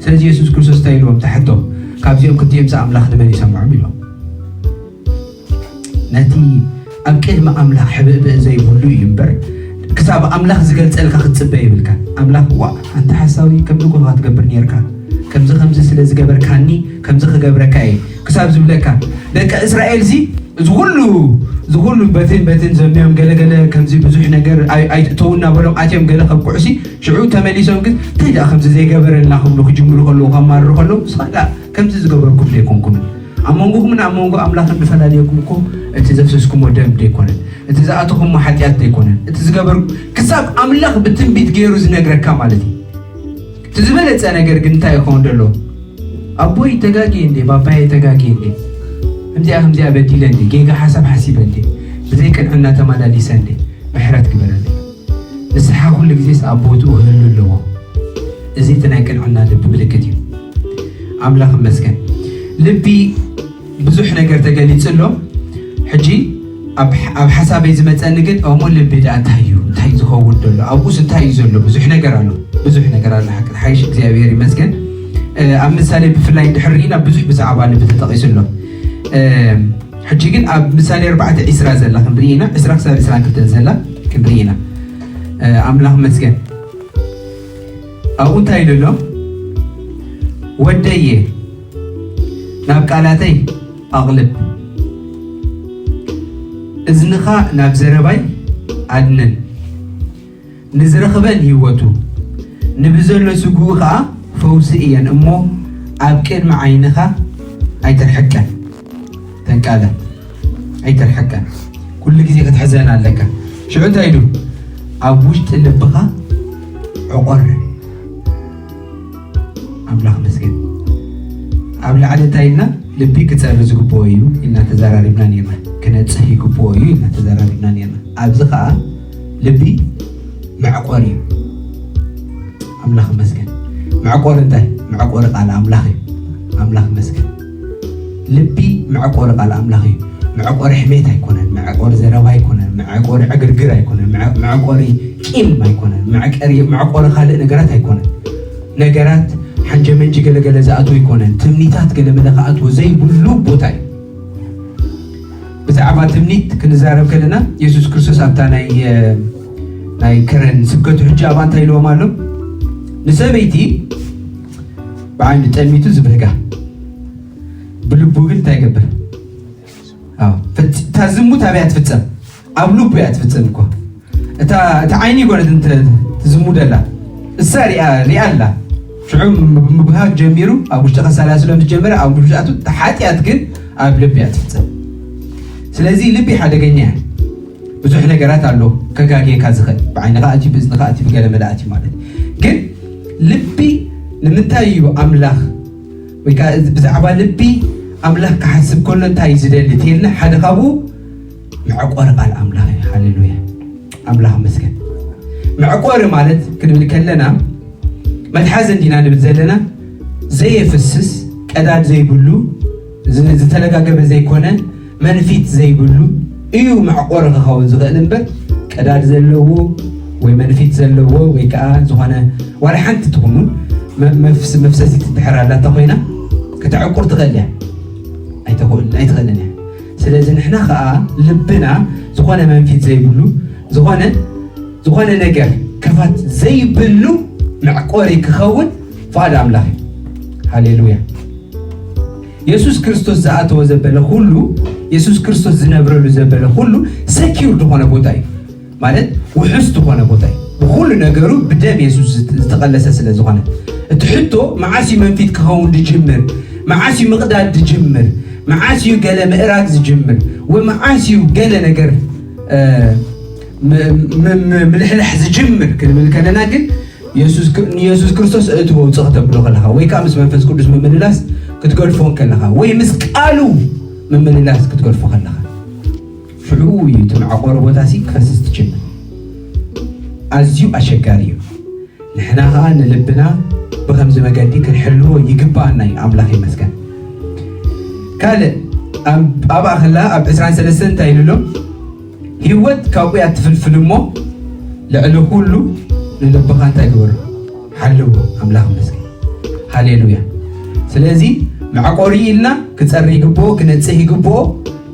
ስለዚ የሱስ ክርስቶስ እንታይ ኢልዎም? ተሓቶም፣ "ካብዚኦም ክልቲኦምስ ኣምላኽ ንመን ይሰምዖም?" ኢልዎም። ነቲ ኣብ ቅድሚ ኣምላኽ ሕብእብእ ዘይብሉ እዩ እምበር፣ ክሳብ ኣምላኽ ዝገልጸልካ ክትጽበ የብልካ። ኣምላኽ፣ "ዋእ፣ ኣንታ ሓሳዊ፣ ከምዚ እኮ ኢኻ ትገብር ኔርካ፣ ከምዚ ከምዚ ስለ ዝገበርካኒ፣ ከምዚ ክገብረካ እየ" ክሳብ ዝብለካ፣ ደቂ እስራኤልሲ እዚ ኩሉ፣ እዚ ኩሉ በትን በትን ዘምዮም ገለ ገለ ከምዚ ብዙሕ ነገር ኣይ-፣ ኣይትእተዉ እናበሎም ኣትዮም ገለ ከብቅዑሲ፣ ሽዑ ተመሊሶም ግን፣ "እንታይ ደኣ ከምዚ ዘይገበረልና?" ክብሉ ክጅምሩ ከለዉ፣ ከማርሩ ከለዉ፣ ንስኻ ደኣ ከምዚ ዝገበርኩም ዶ ኣይኮንኩምን? ኣብ መንጎኹምን ኣብ መንጎ ኣምላኽን ዝፈላለየኩም እኮ እቲ ዘፍሰስኩሞ ደም ዶ ኣይኮነን? እቲ ዝኣተኹሞ ሓጢኣት ዶ ኣይኮነን? እቲ ዝገበርኩ-፣ ክሳብ ኣምላኽ ብትንቢት ገይሩ ዝነግረካ ማለት እዩ። እቲ ዝበለጸ ነገር ግን እንታይ ይኸውን ዘሎ? ኣቦይ ተጋግየ እንዴ፣ ባባየ ተጋግየ እንዴ፣ ከምዚኣ ከምዚኣ በዲለ እንዴ፣ ጌጋ ሓሳብ ሓሲበ እንዴ፣ ብዘይ ቅንዕና ተመላሊሰ እንዴ፣ ምሕረት ግበረለይ። ንስሓ ኩሉ ግዜስ ኣብ ቦትኡ ክህሉ ኣለዎ። እዚ እቲ ናይ ቅንዕና ልቢ ምልክት እዩ። ኣምላኽ ይመስገን። ልቢ ብዙሕ ነገር ተገሊጹ ኣሎ። ሕጂ ኣብ፣ ኣብ ሓሳበይ ዝመጸኒ ግን፣ እሞ ልቢ ደኣ እንታይ እዩ? እንታይ እዩ ዝኸውን ዘሎ? ኣብኡስ እንታይ እዩ ዘሎ? ብዙሕ ነገር ኣሎ። ብዙሕ ነገር ኣሎ። ሓቂ ሓይሽ እግዚኣብሔር ይመስገን። እ፣ ኣብ ምሳሌ ብፍላይ እንድሕር ርኢና ብዙሕ ብዛዕባ ልቢ ተጠቒሱ ኣሎ። እ፣ ሕጂ ግን ኣብ ምሳሌ ኣርባዕተ ዕስራ ዘላ ክንርኢ ኢና። ዕስራ ክሳብ ዕስራን ክልተን ዘላ ክንርኢ ኢና። እ፣ ኣምላኽ ይመስገን። ኣብኡ እንታይ ኢሉ ኣሎ? "ወደየ፣ ናብ ቃላተይ ኣቕልብ፣ እዝንኻ ናብ ዘረባይ ኣድንን። ንዝረኽበን ህይወቱ፣ ንብዘሎ ስግኡ ኸኣ ፈውሲ እየን እሞ፣ ኣብ ቅድሚ ዓይንኻ ኣይተርሕቀን።" እተን ቃላት ኣይተርሕቀን። ኩሉ ግዜ ክትሕዘን ኣለካ። ሽዑ እንታይ ኢሉ? "ኣብ ውሽጢ ልብኻ ዕቆረ።" ኣምላኽ መስገን። ኣብ ላዕሊ እንታይ ኢልና? ልቢ ክጸሪ ዝግብኦ እዩ ኢልና ተዘራሪብና ነርና። ክነጽህ ይግብኦ እዩ ኢልና ተዘራሪብና ነርና። ኣብዚ ኸኣ ልቢ መዕቆሪ እዩ። ኣምላኽ መስገን። መዕቆሪ እንታይ? መዕቆሪ ቃል ኣምላኽ እዩ። ኣምላኽ መስገን። ልቢ መዕቆሪ ቃል ኣምላኽ እዩ። መዕቆሪ ሕሜት ኣይኮነን፣ መዕቆሪ ዘረባ ኣይኮነን፣ መዕቆሪ ዕግርግር ኣይኮነን፣ መዕ-፣ መዕቆሪ ቂም ኣይኮነን፣ መዕቀሪ-፣ መዕቆሪ ካልእ ነገራት ኣይኮነን። ነገራት ሓንጀመንጂ ገለገለ ዝኣትዎ ኣይኮነን። ትምኒታት ገለመለ ክኣትዎ ዘይብሉ ቦታ እዩ። ብዛዕባ ትምኒት ክንዛረብ ከለና፣ የሱስ ክርስቶስ ኣብታ ናይ፣ እ፣ ናይ ከረን ስብከቱ ሕጂ ኣብኣ እንታይ ኢልዎም ኣሎ? ንሰበይቲ ብዓይኑ ጠሚቱ ዝብህጋ፣ ብልቡ ግን እንታይ ይገብር? ኣዎ፣ ፈጽ-፣ እታ ዝሙት ኣበይ እያ ትፍጸም? ኣብ ልቡ እያ ትፍጸም እኮ። እታ፣ እታ ዓይኒ ይኮነት እንተ ትዝሙ ደላ። እሳ ሪኣ፣ ሪኣ ኣላ። ሽዑ ም-፣ ምብሃግ ጀሚሩ፣ ኣብ ውሽጢ ከሰላስሎ ምስ ጀመረ፣ ኣብ ውሽጢ ኣቱ፣ እታ ሓጢኣት ግን ኣብ ልቢ እያ ትፍጸም። ስለዚ ልቢ ሓደገኛ እያ። ብዙሕ ነገራት ኣሎ ከጋግየካ ዝኽእል። ብዓይንኻ ኣትዩ፣ ብእዝንኻ ኣትዩ፣ ብገለ መለ ኣትዩ ማለት። ግን ልቢ ንምንታይ እዩ ኣምላኽ፣ ወይ ከኣ እዚ ብዛዕባ ልቢ ኣምላኽ ክሓስብ ከሎ እንታይ እዩ ዝደሊ? እንተኢልና ሓደ ካብኡ መዕቆሪ ቃል ኣምላኽ እዩ። ሃሌሉያ። ኣምላኽ ይመስገን። መዕቆሪ ማለት ክንብል ከለና መትሓዚ እንዲና ንብል ዘለና፣ ዘየፍስስ፣ ቀዳድ ዘይብሉ፣ ዝ-፣ ዝተለጋገበ ዘይኮነ፣ መንፊት ዘይብሉ እዩ መዕቆሪ ክኸውን ዝኽእል እምበር፣ ቀዳድ ዘለዎ ወይ መንፊት ዘለዎ ወይ ከኣ ዝኾነ ዋላ ሓንቲ ትኹን መ- መፍስ- መፍሰሲት እንድሕር ኣላታ ኮይና ከተዕቁር ትኽእል እያ? ኣይትኽእልን ኣይትኽእልን እያ። ስለዚ ንሕና ከዓ ልብና ዝኾነ መንፊት ዘይብሉ ዝኾነ ዝኾነ ነገር ክፋት ዘይብሉ መዕቆሪ ክኸውን ፍቓድ ኣምላኽ እዩ። ሃሌሉያ። የሱስ ክርስቶስ ዝኣተወ ዘበለ ኩሉ፣ የሱስ ክርስቶስ ዝነብረሉ ዘበለ ኩሉ ሰኪውር ዝኾነ ቦታ እዩ። ማለት ውሑስ ዝኾነ ቦታ እዩ። ብኩሉ ነገሩ ብደም የሱስ ዝት- ዝተቐለሰ ስለ ዝኾነ፣ እቲ ሕቶ መዓስ እዩ መንፊት ክኸውን ዝጅምር፣ መዓስ እዩ ምቕዳድ ዝጅምር፣ መዓስ እዩ ገለ ምእራግ ዝጅምር፣ ወይ መዓስ እዩ ገለ ነገር እ፣ ም- ም- ም- ምልሕላሕ ዝጅምር ክንብል ከለና ግን የሱስ ክር- ንየሱስ ክርስቶስ እእትዎ ውፅእ ከተብሎ ከለኻ ወይ ከዓ ምስ መንፈስ ቅዱስ ምምልላስ ክትገድፎ ከለኻ ወይ ምስ ቃሉ ምምልላስ ክትገድፎ ከለኻ ሽዑ እዩ እቲ መዕቆሪ ቦታ ሲ ክፈስስ ትችል። ኣዝዩ ኣሸጋሪ እዩ። ንሕና ኸዓ ንልብና ብኸምዚ መገዲ ክንሕልዎ ይግባኣና እዩ። ኣምላኽ ይመስገን። ካልእ ኣብ- ኣብኣ ከላ ኣብ ዕስራን ሰለስተን እንታይ ኢሉ ኣሎ? ህይወት ካብኡ እያ ትፍልፍል እሞ ልዕሊ ኩሉ ንልብኻ እንታይ ግበሮ? ሓልዎ። ኣምላኽ ይመስገን። ሃሌሉያ። ስለዚ መዕቆሪ ኢልና ክጸሪ ይግብኦ፣ ክነጽህ ይግብኦ።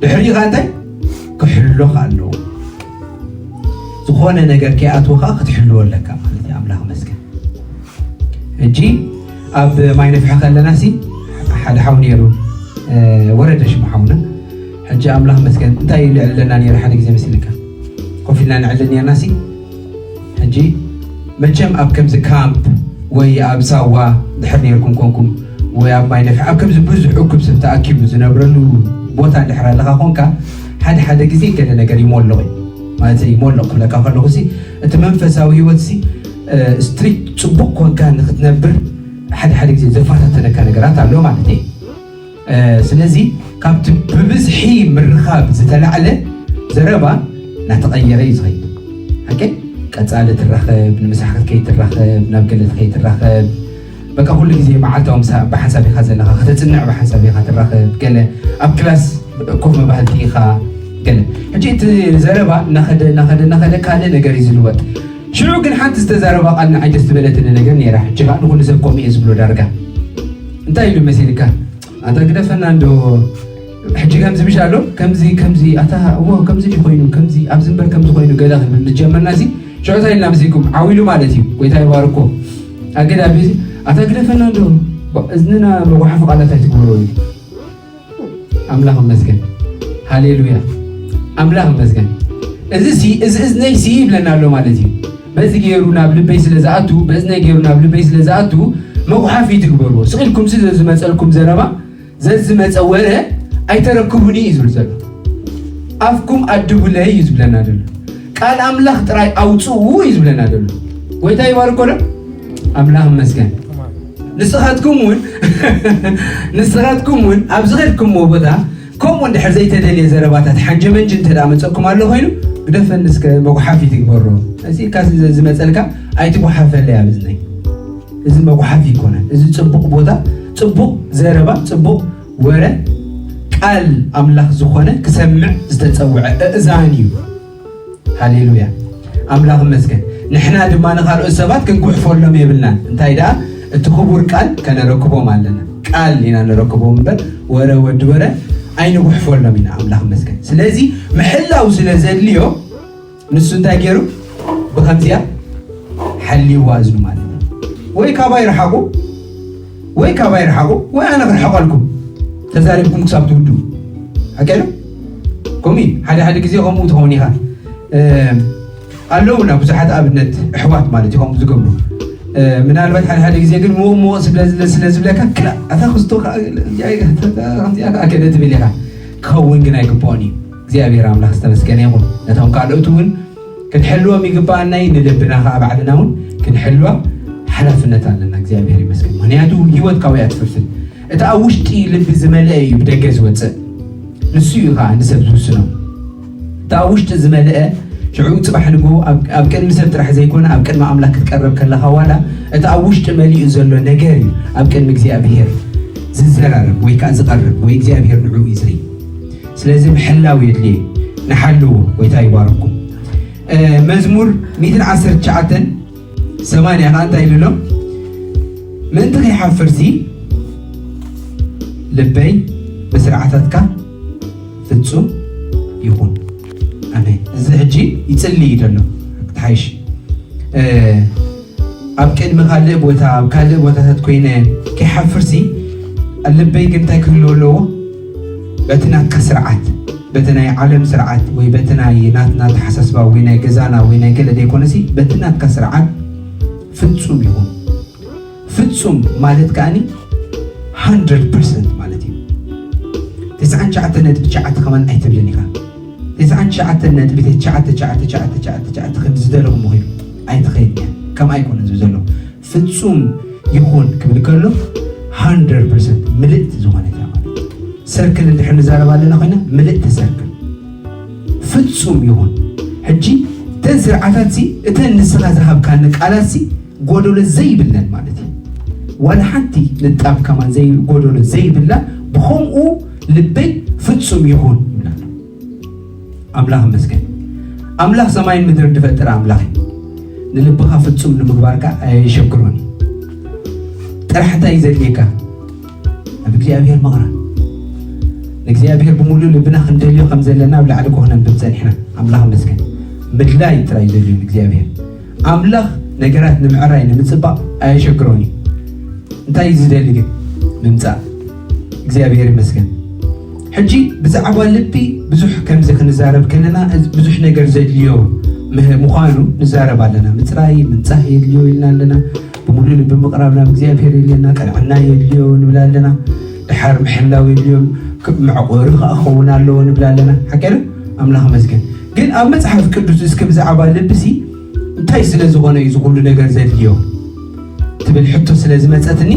ድሕሪኡ ኸዓ እንታይ ክሕሎ ኣለዎ? ዝኾነ ነገር ከይኣትወኻ ክትሕልዎ ኣለካ ማለት እዩ። ኣምላኽ ይመስገን። ሕጂ ኣብ ማይ ነፍሐ ከለና ሲ ሓደ ሓው ነይሩ፣ እ፣ ወረደ ሽሙ ሓውና። ሕጂ ኣምላኽ ይመስገን እንታይ ኢሉ የዕልለና ነይሩ ሓደ ግዜ መሲልካ ኮፍ ኢልና ንዕልል ነርና ሲ። ሕጂ መቸም ኣብ ከምዚ ካምፕ ወይ ኣብ ሳዋ ድሕር ነርኩም ኮንኩም ወይ ኣብ ማይ ነፍሐ ኣብ ከምዚ ብዙሕ እኩብ ሰብ ተኣኪቡ ዝነብረሉ ቦታ እንድሕር ኣለኻ ኮንካ ሓደ ሓደ ግዜ ገለ ነገር ይሞልቕ እዩ። ማለት ይሞልቕ ክብለካ ከለኹ ሲ እቲ መንፈሳዊ ህይወት ሲ እ፣ ስትሪክት ጽቡቕ ኮንካ ንክትነብር ሓደ ሓደ ግዜ ዘፈታተነካ ነገራት ኣሎ ማለት እዩ። እ፣ ስለዚ ካብቲ ብብዝሒ ምርኻብ ዝተላዕለ ዘረባ እናተቐየረ እዩ ዝኸይድ። ሓቂ ቀጻሊ ትራኸብ፣ ንምሳሕ ክትከይድ ትራኸብ፣ ናብ ገለ ትኸይድ ትራኸብ። በቃ ኩሉ ግዜ መዓልታዊ ምሳ ብሓንሳብ ኢኻ ዘለኻ፣ ከተጽንዕ ብሓንሳብ ኢኻ ትራኸብ። ገለ ኣብ ክላስ ኮፍ መባህልቲ ኢኻ። ገለ ሕጂ እቲ ዘረባ እናኸደ እናኸደ እናኸደ ካልእ ነገር እዩ ዝልወጥ። ሽዑ ግን ሓንቲ ዝተዛረባ ቃል ንዓይ ደስ ዝበለትኒ ነገር ነይራ። ሕጂ ከዓ ንኹሉ ሰብ ከምኡ እየ ዝብሎ ዳርጋ። እንታይ ኢሉ መሲልካ? ኣታ ግደፈና እንዶ ሕጂ ከምዚ ምሽ ኣሎ ከምዚ ከምዚ ኣታ እዎ ከምዚ ድዩ ኮይኑ ከምዚ ኣብዚ እምበር ከምዚ ኮይኑ ገለ ክንብል ንጀመርና ሲ ሽዑ እንታይ ኢልና መሲልኩም ዓው ኢሉ ማለት እዩ። ጎይታ ይባርኮ። ኣገዳቢ እዚ ኣታ ግደፈና እንዶ እዝንና መጓሓፊ ቃላት ኣይትግበሮ እዩ። ኣምላኽ ይመስገን። ሃሌሉያ። ኣምላኽ ይመስገን። እዚ ሲ እዚ እዝነይ ሲ ይብለና ኣሎ ማለት እዩ። በዚ ገይሩ ናብ ልበይ ስለ ዝኣቱ በእዝነይ ገይሩ ናብ ልበይ ስለ ዝኣቱ መጉሓፊ ትግበርዎ። ስቕ ኢልኩም ሲ ዘዝመፀልኩም ዘረባ ዘዝመፀ ወረ ኣይተረክቡኒ እዩ ዝብል ዘሎ። ኣፍኩም ኣድቡለይ እዩ ዝብለና ዘሎ። ቃል ኣምላኽ ጥራይ ኣውፅኡ እዩ ዝብለና ዘሎ። ጎይታ ይባርኮ ዶ? ኣምላኽ ይመስገን። ንስኻትኩም እውን ንስኻትኩም እውን ኣብ ዝኸድኩምዎ ቦታ ከምኡ እንድሕር ዘይተደልየ ዘረባታት ሓንጀመንጅ እንተ ደኣ መፀኩም ኣሎ ኮይኑ ግደፈኒ እስከ መጉሓፊ ትግበሮ። እዚ ኢልካ እዚ ዝመፀልካ ኣይትጉሓፈለይ ኣብ እዝነይ። እዚ መጉሓፊ ይኮነን። እዚ ፅቡቕ ቦታ፣ ፅቡቕ ዘረባ፣ ፅቡቕ ወረ ቃል ኣምላኽ ዝኾነ ክሰምዕ ዝተፀውዐ እእዛን እዩ። ሃሌሉያ። ኣምላኽ ይመስገን። ንሕና ድማ ንኻልኦት ሰባት ክንጉሕፈሎም የብልናን። እንታይ ደኣ እቲ ክቡር ቃል ከነረክቦም ኣለና። ቃል ኢና ንረክቦም እምበር ወረ ወዲ ወረ ኣይንጉሕፈሎም ኢና። ኣምላኽ ይመስገን። ስለዚ ምሕላው ስለ ዘድልዮ ንሱ እንታይ ገይሩ ብኸምዚኣ ሓልይዋ እዝኑ ማለት እዩ። ወይ ካባይ ርሓቑ ወይ ካባይ ርሓቑ ወይ ኣነ ክርሕቐልኩም ተዛሪብኩም ክሳብ ትውድኡ። ሓቂ ዶ? ከምኡ እዩ። ሓደ ሓደ ግዜ ከምኡ ትኸውን ኢኻ። እ፣ ኣለውና ብዙሓት ኣብነት ኣሕዋት ማለት እዩ ከምኡ ዝገብሩ። እ፣ ምናልባት ሓደ ሓደ ግዜ ግን ምቕ ምቕ ስለ ዝለ- ስለ ዝብለካ ክላ ኣታ ክስቶ ከኣ ገለ እዚኣ እያ፣ እታ- እታ ከምዚኣ ከኣ ገለ ትብል ኢኻ። ክኸውን ግን ኣይግብኦን እዩ። እግዚኣብሔር ኣምላኽ ዝተመስገነ ይኹን። ነቶም ካልኦት እውን ክንሕልዎም ይግባኣና እዩ። ንልብና ከኣ ባዕልና እውን ክንሕልዋ ሓላፍነት ኣለና። እግዚኣብሔር ይመስገን። ምክንያቱ ህይወት ካብኡ እያ ትፍልፍል። እቲ ኣብ ውሽጢ ልቢ ዝመልአ እዩ ብደገ ዝወፅእ። ንሱ እዩ ከኣ ንሰብ ዝውስኖ። እቲ ኣብ ውሽጢ ዝመልአ ሽዑ ፅባሕ ንግሆ ኣብ ኣብ ቅድሚ ሰብ ጥራሕ ዘይኮነ ኣብ ቅድሚ ኣምላኽ ክትቀርብ ከለኻ ዋላ እቲ ኣብ ውሽጢ መሊኡ ዘሎ ነገር እዩ ኣብ ቅድሚ እግዚኣብሔር ዝዘራረብ ወይ ከኣ ዝቐርብ ወይ እግዚኣብሔር ንዕኡ እዩ ዝርኢ። ስለዚ ምሕላው የድልየ። ንሓልዎ። ጎይታ ይባርኩም። እ፣ መዝሙር ሚእትን ዓሰርተ ትሽዓተን ሰማንያ ከኣ እንታይ ኢሉ ኣሎ? ምእንቲ ከይሓፍርሲ ልበይ ብስርዓታትካ ፍጹም ይኹን። ኣሜን። እዚ ሕጂ ይጽሊ እዩ ዘሎ። ክትሓይሽ፣ እ፣ ኣብ ቅድሚ ካልእ ቦታ፣ ኣብ ካልእ ቦታታት ኮይነ ከይሓፍርሲ፣ ልበይ ግን እንታይ ክህልዎ ኣለዎ? በቲ ናትካ ስርዓት፣ በቲ ናይ ዓለም ስርዓት ወይ በቲ ናይ ናትና ኣተሓሳስባ ወይ ናይ ገዛና ወይ ናይ ገለ ዘይኮነሲ፣ በቲ ናትካ ስርዓት ፍጹም ይኹን። ፍጹም ማለት ከኣኒ ሃንድረድ ፐርሰንት ማለት እዩ። ተስዓን ትሽዓተ ነጥቢ ትሽዓተ ከማን ኣይትብልን ኢኻ። ተስዓን ትሽዓተ ነጥቢ ትሽዓተ ትሽዓተ ትሽዓተ ትሽዓተ ትሽዓተ ከም ዝደለኹ ምኺኑ ኣይትኸይድን እያ። ከምኣ ኣይኮነን ዝብል ዘሎ። ፍጹም ይኹን ክብል ከሎ ሃንድረድ ፐርሰንት ምልእቲ ዝኾነት እያ ማለት እዩ። ሰርክል እንድሕር ንዛረብ ኣለና ኮይና ምልእቲ ሰርክል ፍጹም ይኹን። ሕጂ እተን ስርዓታት ሲ እተን ንስኻ ዝሃብካኒ ቃላት ሲ ጎደሎ ዘይብለን ማለት እዩ። ዋላ ሓንቲ ንጣብ ከማን ዘይ ጎደሎ ዘይብላ፣ ብኸምኡ ልበይ ፍጹም ይኹን ይብላ ኣሎ። ኣምላኽ ይመስገን። ኣምላኽ ሰማይን ምድርን ዝፈጠረ ኣምላኽ እዩ። ንልብኻ ፍጹም ንምግባርካ ኣየሸግሮን እዩ። ጥራሕ እንታይ እዩ ዘድልየካ? ኣብ እግዚኣብሔር ምቕራብ። ንእግዚኣብሔር ብምሉእ ልብና ክንደልዮ ከም ዘለና ኣብ ላዕሊ እኮ ክነንብብ ጸኒሕና። ኣምላኽ ይመስገን። ምድላይ ጥራይ እዩ ዘድልዮ ንእግዚኣብሔር። ኣምላኽ ነገራት ንምዕራይ ንምጽባቕ ኣየሸግሮን እዩ። እንታይ እዩ ዝደሊ ግን? ምምጻእ። እግዚኣብሔር ይመስገን። ሕጂ ብዛዕባ ልቢ ብዙሕ ከምዚ ክንዛረብ ከለና፣ እዚ ብዙሕ ነገር ዘድልዮ ምህ-፣ ምዃኑ ንዛረብ ኣለና። ምጽራይ፣ ምንጻህ የድልዮ ኢልና ኣለና። ብምሉእ ልቢ ምቕራብ ናብ እግዚኣብሔር የድልየና። ቅንዕና የድልዮ ንብል ኣለና። ድሓር ምሕላው የድልዮ፣ ክ-፣ መዕቆሪ ከኣ ክኸውን ኣለዎ ንብል ኣለና። ሓቂ ዶ? ኣምላኽ ይመስገን። ግን ኣብ መጽሓፍ ቅዱስ እስኪ ብዛዕባ ልብሲ እንታይ ስለ ዝኾነ እዩ እዚ ኩሉ ነገር ዘድልዮ ትብል ሕቶ ስለ ዝመጸትኒ፣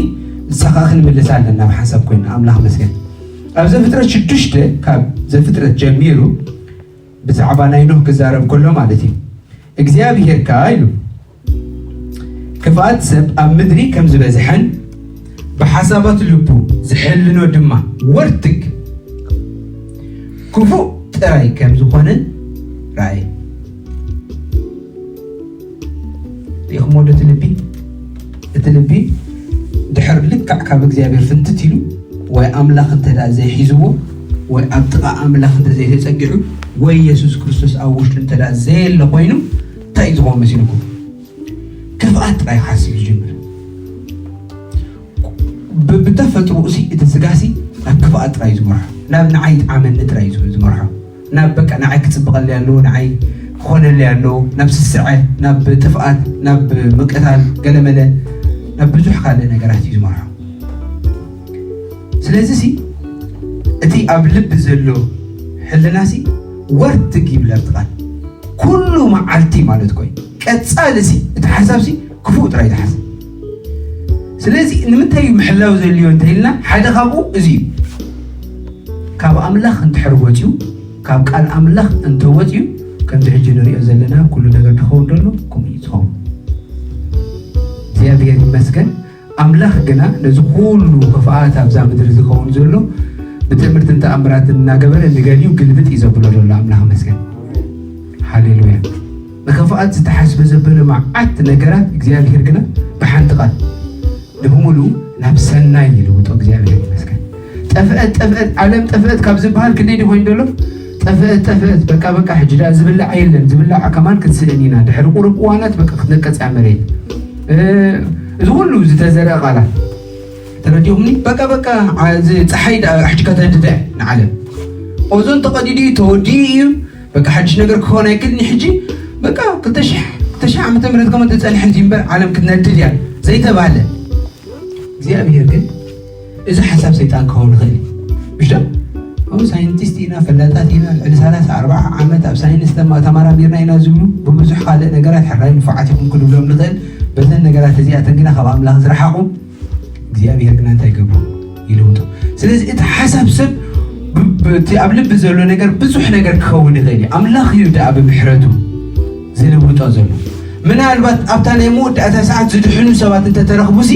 ንሳ ከኣ ክንምልሳ ኣለና ብሓንሳብ ኮይና። ኣምላኽ ይመስገን። ኣብ ዘፍጥረት ሽዱሽተ፣ ካብ ዘፍጥረት ጀሚሩ ብዛዕባ ናይ ኖህ ክዛረብ ከሎ ማለት እዩ። እግዚኣብሄር ከኣ ኢሉ፣ ክፍኣት ሰብ ኣብ ምድሪ ከም ዝበዝሐን ብሓሳባት ልቡ ዝሕልኖ ድማ ወርትግ ክፉእ ጥራይ ከም ዝኾነ ረኣየ። ርኢኹምዎ ዶ እቲ ልቢ? እቲ ልቢ ድሕር ልክዕ ካብ እግዚኣብሔር ፍንትት ኢሉ፣ ወይ ኣምላኽ እንተ ደኣ ዘይሒዝዎ፣ ወይ ኣብ ጥቓ ኣምላኽ እንተ ዘይተጸጊዑ፣ ወይ የሱስ ክርስቶስ ኣብ ውሽጡ እንተ ደኣ ዘየለ ኮይኑ፣ እንታይ እዩ ዝኸውን መሲልኩም? ክፍኣት ጥራይ ክሓስብ ይጅምር። ብ-፣ ብተፈጥሮኡ ሲ እቲ ስጋ ሲ ናብ ክፍኣት ጥራይ እዩ ዝመርሖ፣ ናብ ንዓይ ይጥዓመኒ ጥራይ እዩ ዝመርሖ፣ ናብ በቃ ንዓይ ክጽብቐለይ ኣለዎ፣ ንዓይ ክኾነለይ ኣለዎ፣ ናብ ስስዐ፣ ናብ ጥፍኣት፣ ናብ ምቅታል፣ ገለመለ፣ ናብ ብዙሕ ካልእ ነገራት እዩ ዝመርሖ። ስለዚ ሲ እቲ ኣብ ልቢ ዘሎ ሕልና ሲ ወርትግ ይብል ኣብቲ ቃል። ኩሉ መዓልቲ ማለት ኮይ ቀጻሊ ሲ እቲ ሓሳብ ሲ ክፉእ ጥራይ ዝሓስብ። ስለዚ ንምንታይ እዩ ምሕላው ዘድልዮ እንተኢልና፣ ሓደ ካብኡ እዚ እዩ። ካብ ኣምላኽ እንድሕር ወጺኡ፣ ካብ ቃል ኣምላኽ እንተወጺኡ፣ ከምዚ ሕጂ ንሪኦ ዘለና ኩሉ ነገር ድኸውን ደሎ ከምኡ እዩ ዝኸውን። እግዚኣብሔር ይመስገን። ኣምላኽ ግና ነዚ ኩሉ ክፍኣት ኣብዛ ምድሪ ዝኸውን ዘሎ ብትእምርትን ተኣምራትን እናገበረ ንገሊኡ ግልብጥ እዩ ዘብሎ ዘሎ። ኣምላኽ ይመስገን። ሃሌሉያ። ንክፍኣት ዝተሓስበ ዘበለ መዓት ነገራት እግዚኣብሔር ግና ብሓንቲ ቃል ንብሙሉ ናብ ሰናይ ይልውጦ። እግዚኣብሔር ይመስገን። ጠፍአት፣ ጠፍአት፣ ዓለም ጠፍአት ካብ ዝበሃል ክንደይ ድኾይን ደሎ? ጠፍአት፣ ጠፍአት፣ በቃ፣ በቃ፣ ሕጂ ደኣ ዝብላዕ የለን፣ ዝብላዕ ከማን ክትስእን ኢና። ድሕሪ ቁሩብ እዋናት በቃ ክትነቀጽ እያ መሬት። እ፣ እዚ ኩሉ ዝተዘርአ ቃላት ተረዲኹምኒ? በቃ፣ በቃ፣ ዓ-፣ እዚ ጸሓይ ደኣ ሕጂ ከተንድደ ንዓለም። ኦዞን ተቐዲዱ እዩ፣ ተወዲኡ እዩ። በቃ ሓድሽ ነገር ክኸውን ኣይክእልን እዩ። ሕጂ በቃ ክልተ ሽሕ፣ ክልተ ሽሕ ዓመተ ምህረት ከማን ተጸንሐ እዚ እምበር ዓለም ክትነድድ እያ ዘይተባለ። እግዚኣብሔር ግን እዚ ሓሳብ ሰይጣን ክኸውን ይኽእል እዩ። ምሽ ዶ? ኣብኡ ሳይንቲስት ኢና፣ ፈላጣት ኢና፣ ልዕሊ ሰላሳ ኣርባዓ ዓመት ኣብ ሳይንስ ተማ-፣ ተመራሚርና ኢና ዝብሉ ብብዙሕ ካልእ ነገራት ሕራይ ንፉዓት ኢኹም ክንብሎም ንኽእል። በዘን ነገራት እዚኣተን ግና ካብ ኣምላኽ ዝረሓቑ እግዚኣብሔር ግና እንታይ ይገብሮ? ይልውጦ። ስለዚ እቲ ሓሳብ ሰብ ብ-፣ ብ-፣ እቲ ኣብ ልቢ ዘሎ ነገር ብዙሕ ነገር ክኸውን ይኽእል እዩ። ኣምላኽ እዩ ደኣ ብምሕረቱ ዝልውጦ ዘሎ። ምናልባት ኣብታ ናይ መወዳእታ ሰዓት ዝድሕኑ ሰባት እንተተረኽቡሲ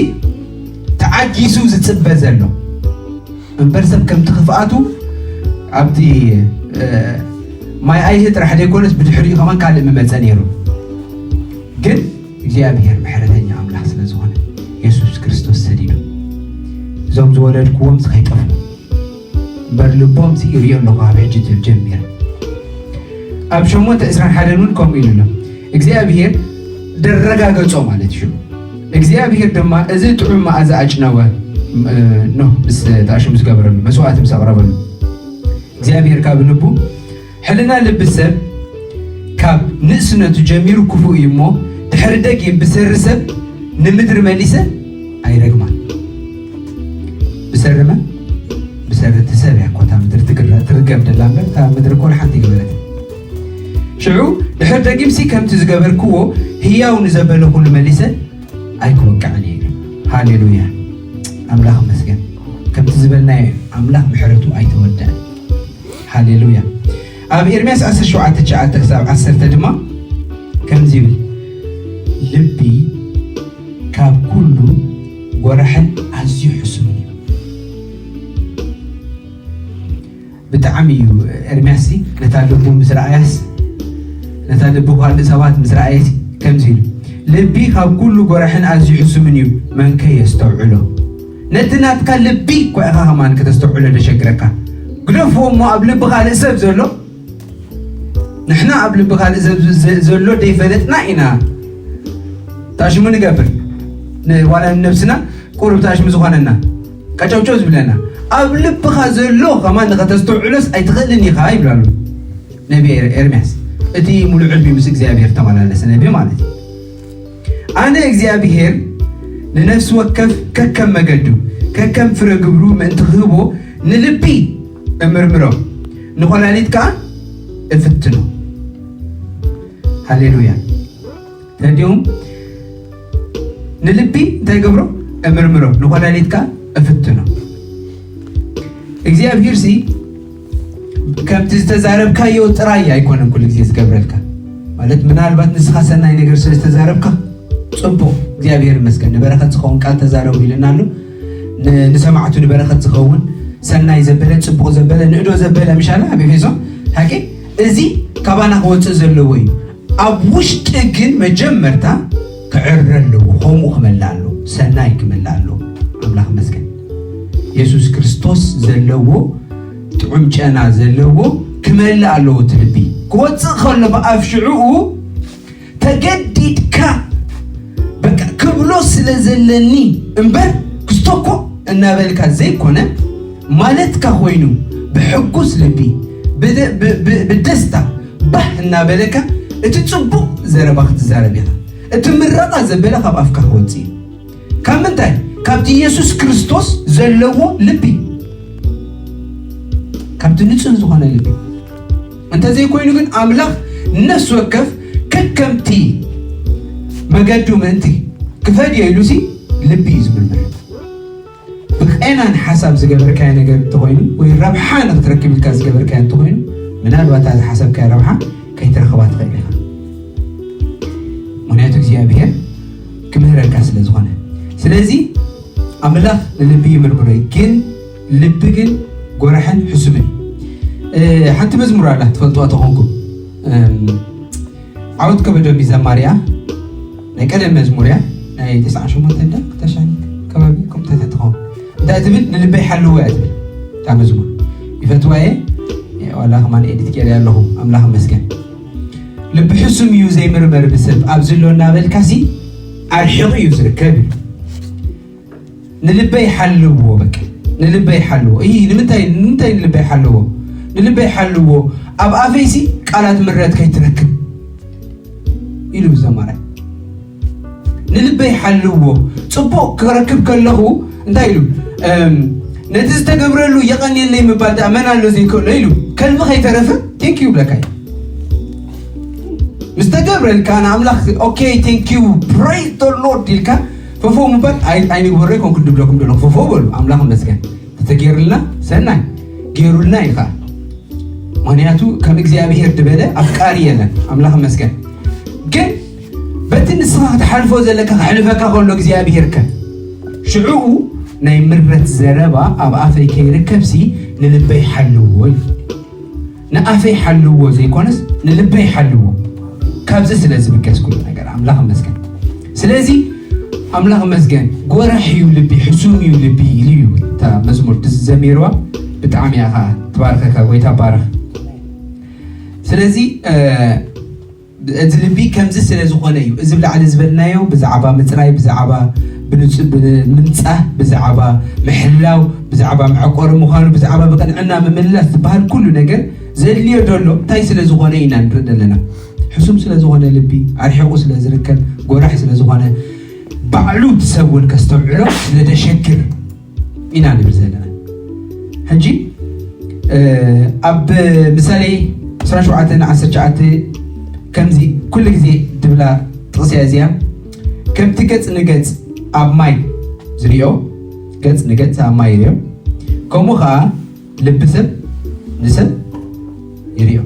ተዓጊሱ ዝጽበ ዘሎ እምበር ሰብ ከምቲ ክፍኣቱ ኣብቲ፣ እ፣ ማይ ኣይሂ ጥራሕ ዘይኮነስ ብድሕሪኡ ከማን ካልእ ምመጸ ነይሩ። ግን እግዚኣብሔር ምሕረተኛ ኣምላኽ ስለ ዝኾነ፣ የሱስ ክርስቶስ እዞም ዝወለድክዎም ከይጠፍኡ እምበር ልቦም ይርእዮ ኣለኹ ካብ ሕጂ ጀሚረ። ኣብ ሸሞንተ ዕስራን ሓደን እውን ከምኡ ኢሉ ኣሎ። እግዚኣብሔር ደረጋገጾ ማለት እዩ። እግዚኣብሔር ድማ እዚ ጥዑም መኣዛ ኣጭነወ፣ እ፣ ኖህ ምስ ተኣሽሙ ዝገበረሉ መስዋዕቲ ምስ ኣቕረበሉ እግዚኣብሔር ካብ ልቡ ሕልና ልቢ ሰብ ካብ ንእስነቱ ጀሚሩ ክፉእ እዩ እሞ ድሕሪ ደጊም ብሰሪ ሰብ ንምድሪ መሊሰ ኣይረግማን። ብሰሪ መን? ብሰሪ እቲ ሰብ እያ እኮ እታ ምድሪ ትግረ-፣ ትርገም ደላ እምበር እታ ምድሪ እኮ ሓንቲ ገበረት። ሽዑ ድሕሪ ደጊምሲ ከምቲ ዝገበርክዎ ህያው ንዘበለ ኩሉ መሊሰ ኣይክወቅዕን እየ። ሃሌሉያ። ኣምላኽ ይመስገን። ከምቲ ዝበልናዮ ኣምላኽ ምሕረቱ ኣይተወደኣን። ሃሌሉያ። ኣብ ኤርምያስ ዓሰርተ ሸውዓተ ትሽዓተ ክሳብ ዓሰርተ ድማ ከምዚ ይብል፣ ልቢ ካብ ኩሉ ጎራሕን ኣዝዩ ሕሱምን እዩ። ብጣዕሚ እዩ ኤርምያስ ሲ ነታ ልቡ ምስ ረኣያስ፣ ነታ ልቡ ካልእ ሰባት ምስ ረኣየስ ከምዚ ኢሉ፣ ልቢ ካብ ኩሉ ጎራሕን ኣዝዩ ሕሱምን እዩ፣ መንከ የስተውዕሎ? ነቲ ናትካ ልቢ እኳ ኢኻ ከማን ከተስተውዕሎ ደሸግረካ። ግደፍዎ እሞ ኣብ ልቢ ካልእ ሰብ ዘሎ፣ ንሕና ኣብ ልቢ ካልእ ሰብ ዘ-፣ ዘሎ ደይፈለጥና ኢና ታሽሙ ንገብር። ን-፣ ዋላ ንነብስና ቁሩብ ታሽሙ ዝኾነና ቀጨውጨው ዝብለና። ኣብ ልብኻ ዘሎ ከማን ንኸተስተውዕሎስ ኣይትኽእልን ኢኻ ይብላሉ ነቢ ኤር-፣ ኤርምያስ። እቲ ሙሉእ ዕድሚኡ ምስ እግዚኣብሔር ተመላለሰ ነቢ ማለት እዩ። ኣነ እግዚኣብሔር ንነፍሲ ወከፍ ከከም መገዱ፣ ከከም ፍረ ግብሩ ምእንቲ ክህቦ ንልቢ እምርምሮ፣ ንኮላሊት ከኣ እፍትኖ። ሃሌሉያ። ተዲኦም ንልቢ እንታይ ገብሮ? እምርምሮ፣ ንኮላሊት ከኣ እፍትኖ። እግዚኣብሔር ሲ ከምቲ ዝተዛረብካዮ ጥራይ ኣይኮነን ኩሉ ግዜ ዝገብረልካ። ማለት ምናልባት ንስኻ ሰናይ ነገር ስለ ዝተዛረብካ ጽቡቕ፣ እግዚኣብሔር ይመስገን። ንበረኸት ዝኸውን ቃል ተዛረቡ ኢልና ኣሎ። ን-፣ ንሰማዕቱ ንበረኸት ዝኸውን ሰናይ ዘበለ፣ ጽቡቕ ዘበለ፣ ንእዶ ዘበለ ምሻላ ኣብ ኤፌሶን ሓቂ እዚ ካባና ክወጽእ ዘለዎ እዩ። ኣብ ውሽጢ ግን መጀመርታ ክዕረ ኣለዎ። ከምኡ ክመልእ ኣለዎ። ሰናይ ክመልእ ኣለዎ። ኣምላኽ ይመስገን። የሱስ ክርስቶስ ዘለዎ ጥዑም ጨና ዘለዎ ክመልእ ኣለዎ። እቲ ልቢ ክወጽእ ከሎ ብኣፍ ሽዕኡ ተገዲድካ በቃ ክብሎ ስለ ዘለኒ እምበር ክስቶ እኮ እናበልካ ዘይኮነ ማለትካ ኮይኑ ብሕጉስ ልቢ ብደ-፣ ብ-፣ ብ-፣ ብደስታ ባህ እናበለካ እቲ ጽቡቕ ዘረባ ክትዛረብ ኢኻ። እቲ ምረቓ ዘበለ ካብ ኣፍካ ክወጽእ እዩ። ካብ ምንታይ? ካብቲ የሱስ ክርስቶስ ዘለዎ ልቢ፣ ካብቲ ንጹህ ዝኾነ ልቢ። እንተዘይኮይኑ ግን ኣምላኽ ነፍሲ ወከፍ ከከምቲ መገዱ ምእንቲ ክፈድዮ ኢሉሲ ልቢ እዩ ዝምርምር። ብቐናን ሓሳብ ዝገበርካዮ ነገር እንተኾይኑ ወይ ረብሓ ንክትረክብ ኢልካ ዝገበርካዮ እንተኾይኑ ምናልባት እታ ዝሓሰብካዮ ረብሓ ከይትረኽባ ትኽእል ኢኻ። ምክንያቱ እግዚኣብሔር ክምህረካ ስለ ዝኾነ። ስለዚ ኣምላኽ ንልቢ ይምርምሮ እዩ፣ ግን ልቢ ግን ጎራሕን ሕሱምን እዩ። እ፣ ሓንቲ መዝሙር ኣላ ትፈልጥዋ ተኾንኩም። እም፣ ዓወት ከበዶም እዩ ዘማሪኣ። ናይ ቀደም መዝሙር እያ። ናይ ተስዓን ሸሞንተን ዳ ክልተ ሽሕን ከባቢ ከምኡ ትኸውን። እንታይ ትብል? ንልበይ ሓልዎ እያ ትብል እታ መዝሙር። ይፈትዋ እየ። ዋላ ከማን ኤዲት ገይረ ኣለኹ። ኣምላኽ ይመስገን። ልቢ ሕሱም እዩ ዘይምርመር ብሰብ ኣብዚ ኣሎ እናበልካሲ ኣርሒቑ እዩ ዝርከብ እዩ። ንልበይ ሓልዎ፣ በቃ ንልበይ ሓልዎ። እይ፣ ንምንታይ፣ ንምንታይ ንልበይ ሓልዎ? ንልበይ ሓልዎ፣ ኣብ ኣፈይሲ ቃላት ምረት ከይትረክብ ኢሉ ዘማራይ። ንልበይ ሓልዎ፣ ጽቡቕ ክረክብ ከለኹ እንታይ ኢሉ? እም፣ ነቲ ዝተገብረሉ የቐንየለይ ምባል ደኣ መን ኣሎ ዘይክእሎ ኢሉ። ከልቢ ከይተረፈ ቴንክ ዩ ይብለካ እዩ። ምስ ተገብረልካ ንኣምላኽ ኦኬ፣ ቴንክ ዩ፣ ፕሬዝ ደ ሎርድ ኢልካ ፈፎ ምባል ኣይ-፣ ኣይንግበሮ ይኮንኩ ድብለኩም ደለኹ። ፈፎ በሉ፣ ኣምላኽ ይመስገን። ተተጌርልና ሰናይ፣ ጌሩልና እዩ ኸዓ። ምኽንያቱ ከም እግዚኣብሔር ድበለ ኣፍቃሪ የለን። ኣምላኽ ይመስገን። ግን በቲ ንስኻ ክትሓልፎ ዘለካ ከሕልፈካ ከሎ እግዚኣብሔር ከ? ሽዕኡ ናይ ምረት ዘረባ ኣብ ኣፈይ ከይርከብሲ ንልበይ ሓልዎ እዩ። ንኣፈይ ሓልዎ ዘይኮነስ ንልበይ ሓልዎ። ካብዚ ስለ ዝብገስ ኩሉ ነገር ኣምላኽ ይመስገን። ስለዚ ኣምላኽ መስገን። ጎራሕ እዩ ልቢ፣ ሕሱም እዩ ልቢ ኢሉ እዩ እታ መዝሙር ትዘሚርዋ። ብጣዕሚ እያ ከዓ ትባርከካ፣ ጎይታ ባረኽ። ስለዚ እዚ ልቢ ከምዚ ስለ ዝኾነ እዩ፣ እዚ ብላዕሊ ዝበልናዮ ብዛዕባ ምፅራይ፣ ብዛዕባ ብምንፃህ፣ ብዛዕባ ምሕላው፣ ብዛዕባ መዕቆሪ ምዃኑ፣ ብዛዕባ ብቅንዕና ምምልላስ ዝበሃል ኩሉ ነገር ዘድልዮ ደሎ እንታይ ስለ ዝኾነ ኢና ንርኢ ዘለና። ሕሱም ስለ ዝኾነ ልቢ ኣርሒቑ ስለ ዝርከብ፣ ጎራሕ ስለ ዝኾነ፣ ባዕሉ እቲ ሰብ እውን ከስተውዕሎ ስለ ደሸግር ኢና ንብል ዘለና። ሕጂ ኣብ ምሳሌ ዕስራን ሸውዓተን ዓሰርተ ትሽዓተ ከምዚ ኩሉ ግዜ ትብላ ጥቕሲ እያ እዚኣ። ከምቲ ገጽ ንገጽ ኣብ ማይ ዝሪኦ፣ ገጽ ንገጽ ኣብ ማይ ይሪኦ፣ ከምኡ ኸዓ ልቢ ሰብ ንሰብ ይሪኦ።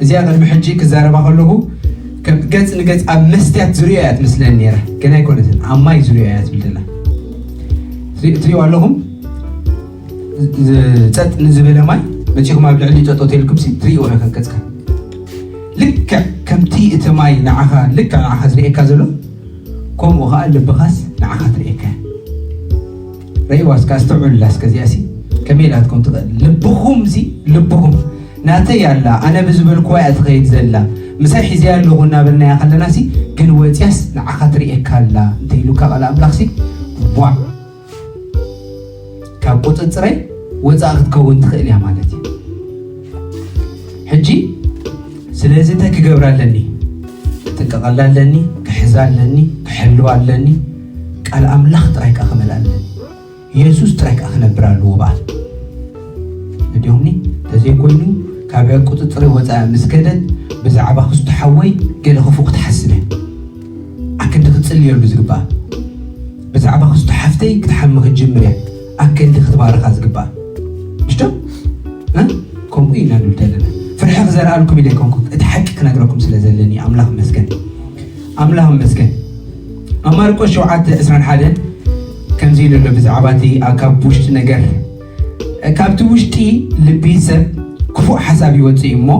እዚኣ ቅድሚ ሕጂ ክዛረባ ከለኹ ከም ገጽ ንገጽ ኣብ መስትያት ዝሪኦ እያ ትመስለኒ ነይራ። ግን ኣይኮነትን፣ ኣብ ማይ ዝሪኦ እያ ትብል ዘላ። ትሪእዎ ኣለኹም? ጸጥ ንዝበለ ማይ መጺኹም ኣብ ልዕሊ ጸጦት ኢልኩም ሲ ትሪእዎ ኢኹም ገጽካ። ልክዕ ከምቲ እቲ ማይ ንዓኻ ልክዕ ንዓኻ ዝርእየካ ዘሎ፣ ከምኡ ኸዓ ልብኻስ ንዓኻ ትርእየካ። ረእይዋ እስከ፣ ኣስተውዕሉላ እስከ እዚኣ ሲ ከመይ ኢላትኩም ትኽእል። ልብኹም ሲ፣ ልብኹም ናተይ ኣላ፣ ኣነ ብዝበልኩዋ እያ ትኸይድ ዘላ፣ ምሳይ ሒዘያ ኣለኹ እናበልናያ ከለና ሲ፣ ግን ወፂያስ ንዓኻ ትርእየካ ኣላ እንተኢሉካ ቃል ኣምላኽ ሲ፣ ዋዕ፣ ካብ ቁፅፅረይ ወፃእ ክትከውን ትኽእል እያ ማለት እዩ። ሕጂ ስለዚ እንታይ ክገብር ኣለኒ? ክጥንቀቐላ ኣለኒ፣ ክሕዛ ኣለኒ፣ ክሕልዋ ኣለኒ። ቃል ኣምላኽ ጥራይ ከኣ ክመልኣ ኣለኒ። የሱስ ጥራይ ከኣ ክነብር ኣለዎ በኣል። እዲኹምኒ ተዘይኮይኑ ካብ ቁፅፅረይ ወፃኢ ምስ ከደት ብዛዕባ ክስቶ ሓወይ ገለ ክፉእ ክትሓስብ እያ። ኣክንዲ ክትፅልየሉ ዝግባእ። ብዛዕባ ክስቶ ሓፍተይ ክትሓሚ ክትጅምር እያ። ኣክንዲ ክትባርኻ ዝግባእ። ምሽቶ? እ? ከምኡ ኢና ንብል ዘለና። ፍርሒ ክዘርኣልኩም ኢለ ኣይኮንኩን። እቲ ሓቂ ክነግረኩም ስለ ዘለኒ ኣምላኽ ይመስገን። ኣምላኽ ይመስገን። ኣብ ማርቆስ ሸውዓተ ዕስራን ሓደን ከምዚ ኢሉ ኣሎ ብዛዕባ እቲ ኣብ ካብ ውሽጢ ነገር፣ ካብቲ ውሽጢ ልቢ ሰብ ክፉእ ሓሳብ ይወጽእ እዩ እሞ፣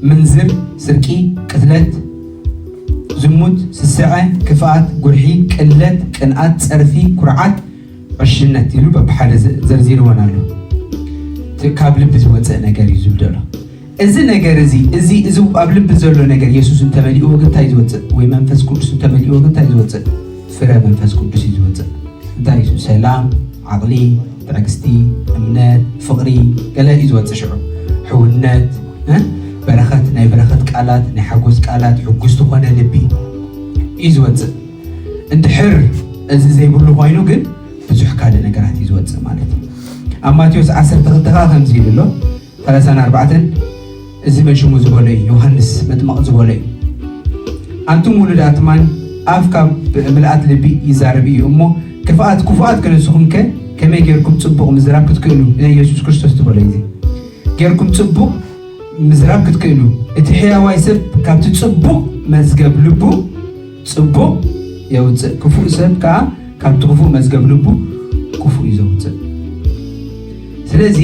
ምንዝር፣ ስርቂ፣ ቅትለት፣ ዝሙት፣ ስስዐ፣ ክፍኣት፣ ጉርሒ፣ ቅለት፣ ቅንኣት፣ ጸርፊ፣ ኩርዓት፣ ዕሽነት ኢሉ በብሓደ ዘ-፣ ዘርዚርወን ኣሎ። እቲ ካብ ልቢ ዝወጽእ ነገር እዩ ዝብል ዘሎ። እዚ ነገር እዚ፣ እዚ፣ እዚ ኣብ ልቢ ዘሎ ነገር የሱስ እንተመሊእዎ ግን እንታይ ዝወጽእ? ወይ መንፈስ ቅዱስ እንተመሊእዎ ግን እንታይ ዝወጽእ? ፍረ መንፈስ ቅዱስ እዩ ዝወጽእ። እንታይ እዩ? ሰላም፣ ዓቕሊ፣ ትዕግስቲ፣ እምነት፣ ፍቕሪ፣ ገለ እዩ ዝወጽእ። ሽዑ ሕውነት፣ እ? በረኸት፣ ናይ በረኸት ቃላት፣ ናይ ሓጎስ ቃላት፣ ሕጉስ ዝኾነ ልቢ እዩ ዝወጽእ። እንድሕር እዚ ዘይብሉ ኮይኑ ግን ብዙሕ ካልእ ነገራት እዩ ዝወጽእ ማለት እዩ። ኣብ ማቴዎስ ዓሰርተ ክልተ ኸዓ ከምዚ ኢሉ ኣሎ፣ ሰላሳን ኣርባዕተን፣ እዚ መን ሽሙ ዝበሎ እዩ፣ ዮሃንስ መጥምቕ ዝበሎ እዩ። ኣንቱም ውሉዳት ማን፣ ኣፍ ካብ ምልኣት ልቢ ይዛረብ እዩ እሞ፣ ክፍኣት ክፉኣት ክንስኹምከ ከመይ ጌርኩም ጽቡቕ ምዝራብ ክትክእሉ? ንኢየሱስ ክርስቶስ ዝበሎ እዩ እዚ። ጌርኩም ጽቡቕ ምዝራብ ክትክእሉ፣ እቲ ሕያዋይ ሰብ ካብቲ ጽቡቕ መዝገብ ልቡ ጽቡቕ የውጽእ፣ ክፉእ ሰብ ከኣ ካብቲ ክፉእ መዝገብ ልቡ ክፉእ እዩ ዘውጽእ። ስለዚ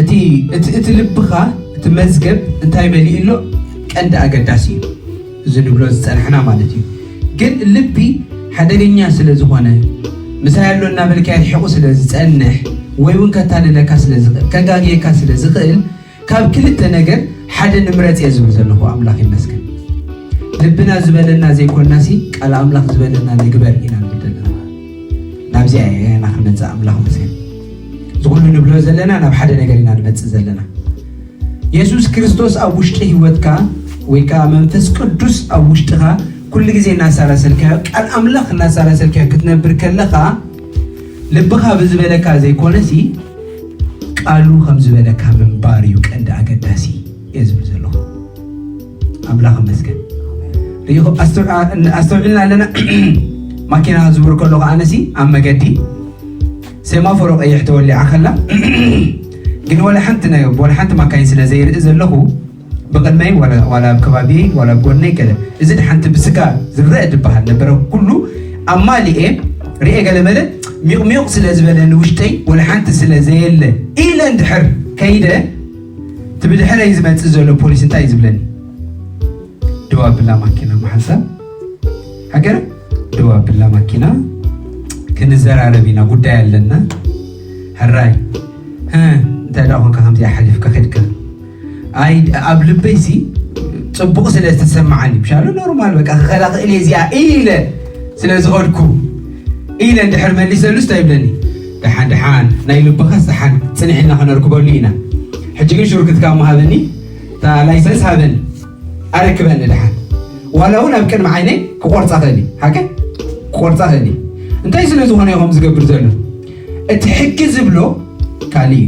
እቲ፣ እቲ፣ እቲ ልብኻ፣ እቲ መዝገብ እንታይ መሊኡ ኣሎ ቀንዲ ኣገዳሲ እዩ። እዚ ንብሎ ዝጸናሕና ማለት እዩ። ግን ልቢ ሓደገኛ ስለ ዝኾነ፣ ምሳይ ኣሎ እናበልካ ርሒቑ ስለ ዝጸንሕ፣ ወይ እውን ከታልለካ ስለ ዝኽእል፣ ከጋግየካ ስለ ዝኽእል፣ ካብ ክልተ ነገር ሓደ ንምረጽ እየ ዝብል ዘለኹ። ኣምላኽ ይመስገን። ልብና ዝበለና ዘይኮንናሲ፣ ቃል ኣምላኽ ዝበለና ንግበር ኢና ንብል ዘለና። ናብዚኣ እያ ክንመጽእ፣ ኣምላኽ ይመስገን። እዚ ኩሉ ንብሎ ዘለና ናብ ሓደ ነገር ኢና ንመጽእ ዘለና። የሱስ ክርስቶስ ኣብ ውሽጢ ህይወትካ ወይ ከኣ መንፈስ ቅዱስ ኣብ ውሽጥኻ ኩሉ ግዜ እናሳላሰልካዮ፣ ቃል ኣምላኽ እናሳላሰልካዮ ክትነብር ከለኻ፣ ልብኻ ብዝበለካ ዘይኮነሲ፣ ቃሉ ከም ዝበለካ ምንባር እዩ ቀንዲ ኣገዳሲ እየ ዝብል ዘለኹ። ኣምላኽ ይመስገን። ርኢኹም፣ ኣስተው-፣ ኣ-፣ ኣስተውዒልና ኣለና። ማኪና ክዝውር ከለኹ ኣነሲ ኣብ መገዲ ሴማፎሮ ቀይሕ ተወሊዓ ከላ፣ ግን ወላ ሓንቲ ናይ፣ ወላ ሓንቲ ማካይን ስለ ዘይርኢ ዘለኹ፣ ብቕድመይ ዋላ፣ ዋላ ኣብ ከባቢየይ ዋላ ኣብ ጎነይ ገለ፣ እዚ ድሓንቲ ብስጋ ዝረአ ዝበሃል ነበረ። ኩሉ ኣማሊኤ ርኤ፣ ገለ መለ ሚቕ ሚቕ ስለ ዝበለ ንውሽጠይ ወላ ሓንቲ ስለ ዘየለ ኢለ እንድሕር ከይደ፣ እቲ ብድሕረይ ዝመጽእ ዘሎ ፖሊስ እንታይ እዩ ዝብለኒ? ደው ኣብላ ማኪና፣ ብሓንሳብ ሃገር ደው ኣብላ ማኪና ክንዘራረብ ኢና፣ ጉዳይ ኣለና። ሕራይ፣ እ፣ እንታይ ደኣ ኮንካ ከምዚኣ ሓሊፍካ ከድካ? ኣይ፣ ኣብ ልበይሲ ጽቡቕ ስለ ዝተሰማዓኒ፣ ምሻሉ ኖርማል፣ በቃ፣ ክከላኸል እየ እዚኣ ኢለ ስለ ዝኸድኩ፣ ኢለ እንድሕር መሊሰሉስ እንታይ ይብለኒ? ደሓን፣ ደሓን፣ ናይ ልብኻስ ደሓን ጽንሕ ኢልና ከነርክበሉ ኢና። ሕጂ ግን ሽርክትካ እሞ ሃበኒ፣ እታ ላይሰንስ ሃበኒ፣ ኣረክበኒ ደሓን። ዋላ እውን ኣብ ቅድሚ ዓይነይ ክቆርጻ ኽእል እየ። ሓቀ? ክቆርጻ ኽእል እየ። እንታይ ስለ ዝኾነ እዩ ከምኡ ዝገብር ዘሎ? እቲ ሕጊ ዝብሎ ካልእ እዩ።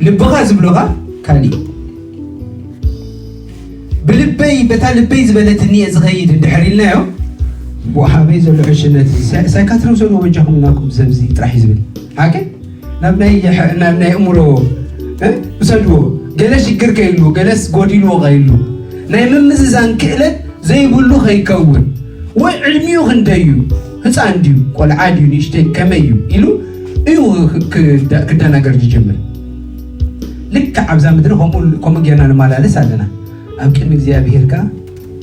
ልብኻ ዝብሎኻ ካልእ እዩ። ብልበይ፣ በታ ልበይ ዝበለትኒ እየ ዝኸይድ እንድሕር ኢልናዮ፣ ወሃበይ ዘሎ ዕሽነት እዚ ሳይ-፣ ሳይካትሪ ውሰድዎ በጃኹም እናኩም ሰብ እዚ ጥራሕ እዩ ዝብል። ሓቀ? ናብ ናይ የሐ-፣ ናብ ናይ እምሮ፣ እ? ውሰድዎ። ገለ ሽግር ከይሉ፣ ገለስ ጎዲልዎ ከይሉ፣ ናይ ምምዝዛን ክእለት ዘይብሉ ከይከውን፣ ወይ ዕድሚኡ ክንደይ እዩ፣ ህፃን ድዩ፣ ቆልዓ ድዩ፣ ንእሽተይ ከመይ እዩ ኢሉ እዩ ክ-፣ ክዳ-፣ ክደናገር ዝጅምር። ልክዕ ኣብዛ ምድሪ ከምኡ፣ ከምኡ ጌርና ንመላለስ ኣለና። ኣብ ቅድሚ እግዚኣብሔር ከኣ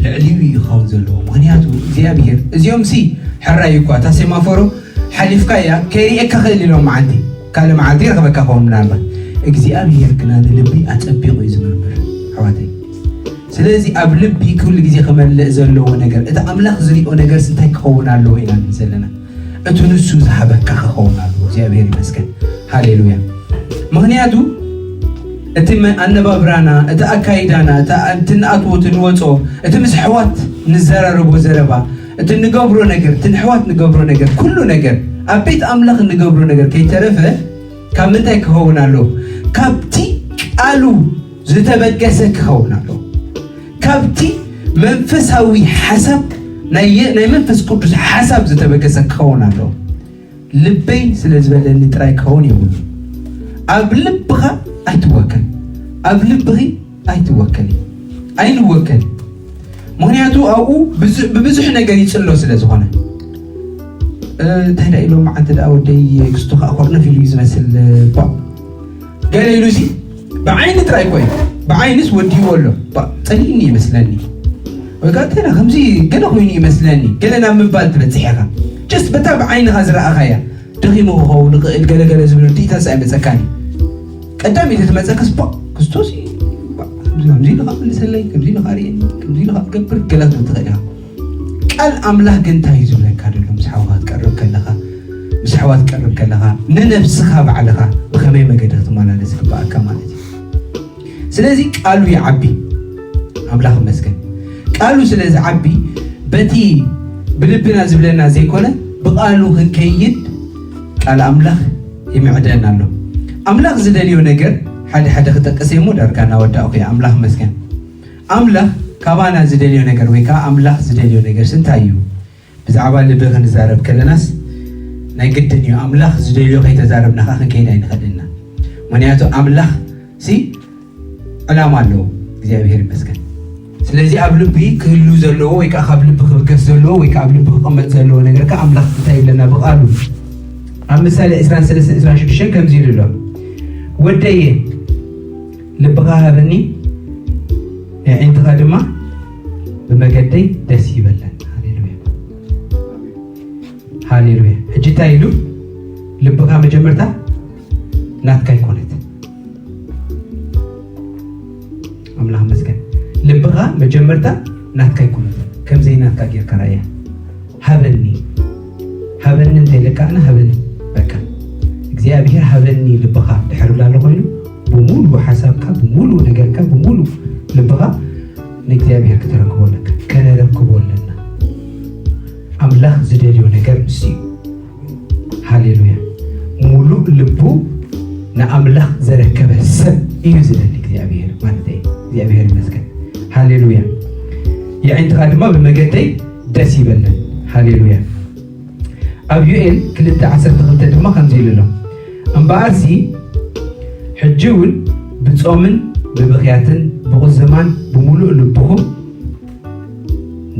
ልዕሊኡ እዩ ክኸውን ዘለዎ። ምኽንያቱ እግዚኣብሔር፣ እዚኦም ሲ ሕራይ እኳ፣ እታ ሴማፎሮ ሓሊፍካ እያ፣ ከይርእየካ ክእል ኢሎም መዓልቲ፣ ካልእ መዓልቲ ይረኽበካ ክኸውን ምናልባት። እግዚኣብሔር ግና ንልቢ ኣጸቢቑ እዩ ዝምርምር፣ ኣሕዋተይ። ስለዚ ኣብ ልቢ ኩሉ ግዜ ክመልእ ዘለዎ ነገር፣ እቲ ኣምላኽ ዝሪኦ ነገርስ እንታይ ክኸውን ኣለዎ ኢና ንብል ዘለና። እቲ ንሱ ዝሃበካ ክኸውን ኣለዎ። እግዚኣብሔር ይመስገን። ሃሌሉያ። ምኽንያቱ እቲ መ-፣ ኣነባብራና፣ እቲ ኣካይዳና፣ እቲ ኣ-፣ እቲ ንኣትዎ፣ እቲ ንወጾ፣ እቲ ምስ ኣሕዋት ንዘራረቦ ዘረባ፣ እቲ ንገብሮ ነገር፣ እቲ ንኣሕዋት ንገብሮ ነገር፣ ኩሉ ነገር፣ ኣብ ቤት ኣምላኽ እንገብሮ ነገር ከይተረፈ ካብ ምንታይ ክኸውን ኣለዎ? ካብቲ ቃሉ ዝተበገሰ ክኸውን ኣለዎ። ካብቲ መንፈሳዊ ሓሳብ፣ ናይ፣ ናይ መንፈስ ቅዱስ ሓሳብ ዝተበገሰ ክኸውን ኣለዎ። ልበይ ስለ ዝበለኒ ጥራይ ክኸውን የብሉ። ኣብ ልብኻ ኣይትወከል፣ ኣብ ልብኺ ኣይትወከል፣ ኣይንወከል። ምኽንያቱ ኣብኡ ብዙ-፣ ብብዙሕ ነገር ይጽሎ ስለ ዝኾነ። እ፣ እንታይ ደኣ ኢሎም መዓልቲ ደኣ ወደይ ክስቶ ከኣ ኮርነፍ ኢሉ እዩ ዝመስል፣ እ፣ ቧ። ገለ ኢሉ ሲ ብዓይኒ ጥራይ እኮ እዩ። ብዓይንስ ወዲዎ ኣሎ። ባ፣ ጸሊእኒ ይመስለኒ። ወይ ከኣ እንተ ከምዚ ገለ ኮይኑ ይመስለኒ። ገለ ናብ ምባል ትበጽሕ ኢኻ። ጀስት በታ ብዓይንኻ ዝረኣኻያ። ደኺሙ ክኸውን ይኽእል፣ ገለ ገለ ዝብል ርድኢታስ ኣይመጸካን እዩ። ቀዳሚት ትመጸክስ፣ ባ፣ ክስቶስ እዩ። ባ፣ ከምዚ፣ ከምዚ ኢልካ መልሰለይ፣ ከምዚ ኢልካ ርእየኒ፣ ከምዚ ኢልካ ገብር፣ ገለ ክትብል ትኽእል ኢኻ። ቃል ኣምላኽ ግን እንታይ እዩ ዝብለካ ዘሎ? ምስ ሓውኻ ክትቀርብ ከለኻ፣ ምስ ኣሕዋት ክትቀርብ ከለኻ፣ ንነብስኻ ባዕልኻ ብኸመይ መገዲ ክትመላለስ ይግብኣካ ማለት እዩ። ስለዚ ቃሉ ይዓቢ። ኣምላኽ ይመስገን። ቃሉ ስለ ዝዓቢ፣ በቲ ብልብና ዝብለና ዘይኮነ፣ ብቃሉ ክንከይድ ቃል ኣምላኽ ይምዕደና ኣሎ። ኣምላኽ ዝደልዮ ነገር ሓደ ሓደ ክጠቅስ እየ እሞ ዳርጋ እናወዳእኩ እየ። ኣምላኽ ይመስገን። ኣምላኽ ካባና ዝደልዮ ነገር ወይ ከዓ ኣምላኽ ዝደልዮ ነገርስ እንታይ እዩ? ብዛዕባ ልቢ ክንዛረብ ከለናስ ናይ ግድን እዩ። ኣምላኽ ዝደልዮ ከይተዛረብና ከዓ ክንከይድ ኣይንኽእልን ኢና። ምኽንያቱ ኣምላኽ ሲ ዕላማ ኣለዎ። እግዚኣብሔር ይመስገን። ስለዚ ኣብ ልቢ ክህሉ ዘለዎ ወይ ከዓ ካብ ልቢ ክብገስ ዘለዎ ወይ ከዓ ኣብ ልቢ ክቕመጥ ዘለዎ ነገር ከዓ ኣምላኽ እንታይ ይብለና ብቃሉ? ኣብ ምሳሌ ዕስራን ሰለስተን ዕስራን ሽዱሽተን ከምዚ ኢሉ ኣሎ፣ "ወደየ ልብኻ ሃበኒ፣ ኣዒንትኻ ድማ ብመገደይ ደስ ይበለን።" ሃሌሉያ፣ ሃሌሉያ። ሕጂ እንታይ ኢሉ? ልብኻ መጀመርታ ናትካ ኣይኮነት። ኣምላኽ መስገን። ልብኻ መጀመርታ ናትካ ኣይኮነት። ከም ዘይናትካ ጌርካ ራእያ። ሃበኒ፣ ሃበኒ እንተ ኢለካ ኣነ ሃበኒ። በቃ እግዚኣብሔር ሃበኒ ልብኻ ድሕር ብላሎ ኮይኑ፣ ብሙሉ ሓሳብካ፣ ብሙሉ ነገርካ፣ ብሙሉ ልብኻ ንእግዚኣብሔር ከተረክቦ ኣለካ። ከነረክቦ ኣለና። ኣምላኽ ዝደልዮ ነገር ንሱ እዩ። ሃሌሉያ። ሙሉእ ልቡ ንኣምላኽ ዘረከበ ሰብ እዩ ዝደሊ እግዚኣብሔር ማለት እዩ። እግዚኣብሔር ይመስገን። ሃሌሉያ። የዒንትኻ ድማ ብመገደይ ደስ ይበለን። ሃሌሉያ። ኣብ ዮኤል ክልተ ዓሰርተ ክልተ ድማ ከምዚ ኢሉ ኣሎ፣ "እምበኣርሲ ሕጂ እውን ብጾምን ብብኽያትን ብቑዝማን ብምሉእ ልብኹም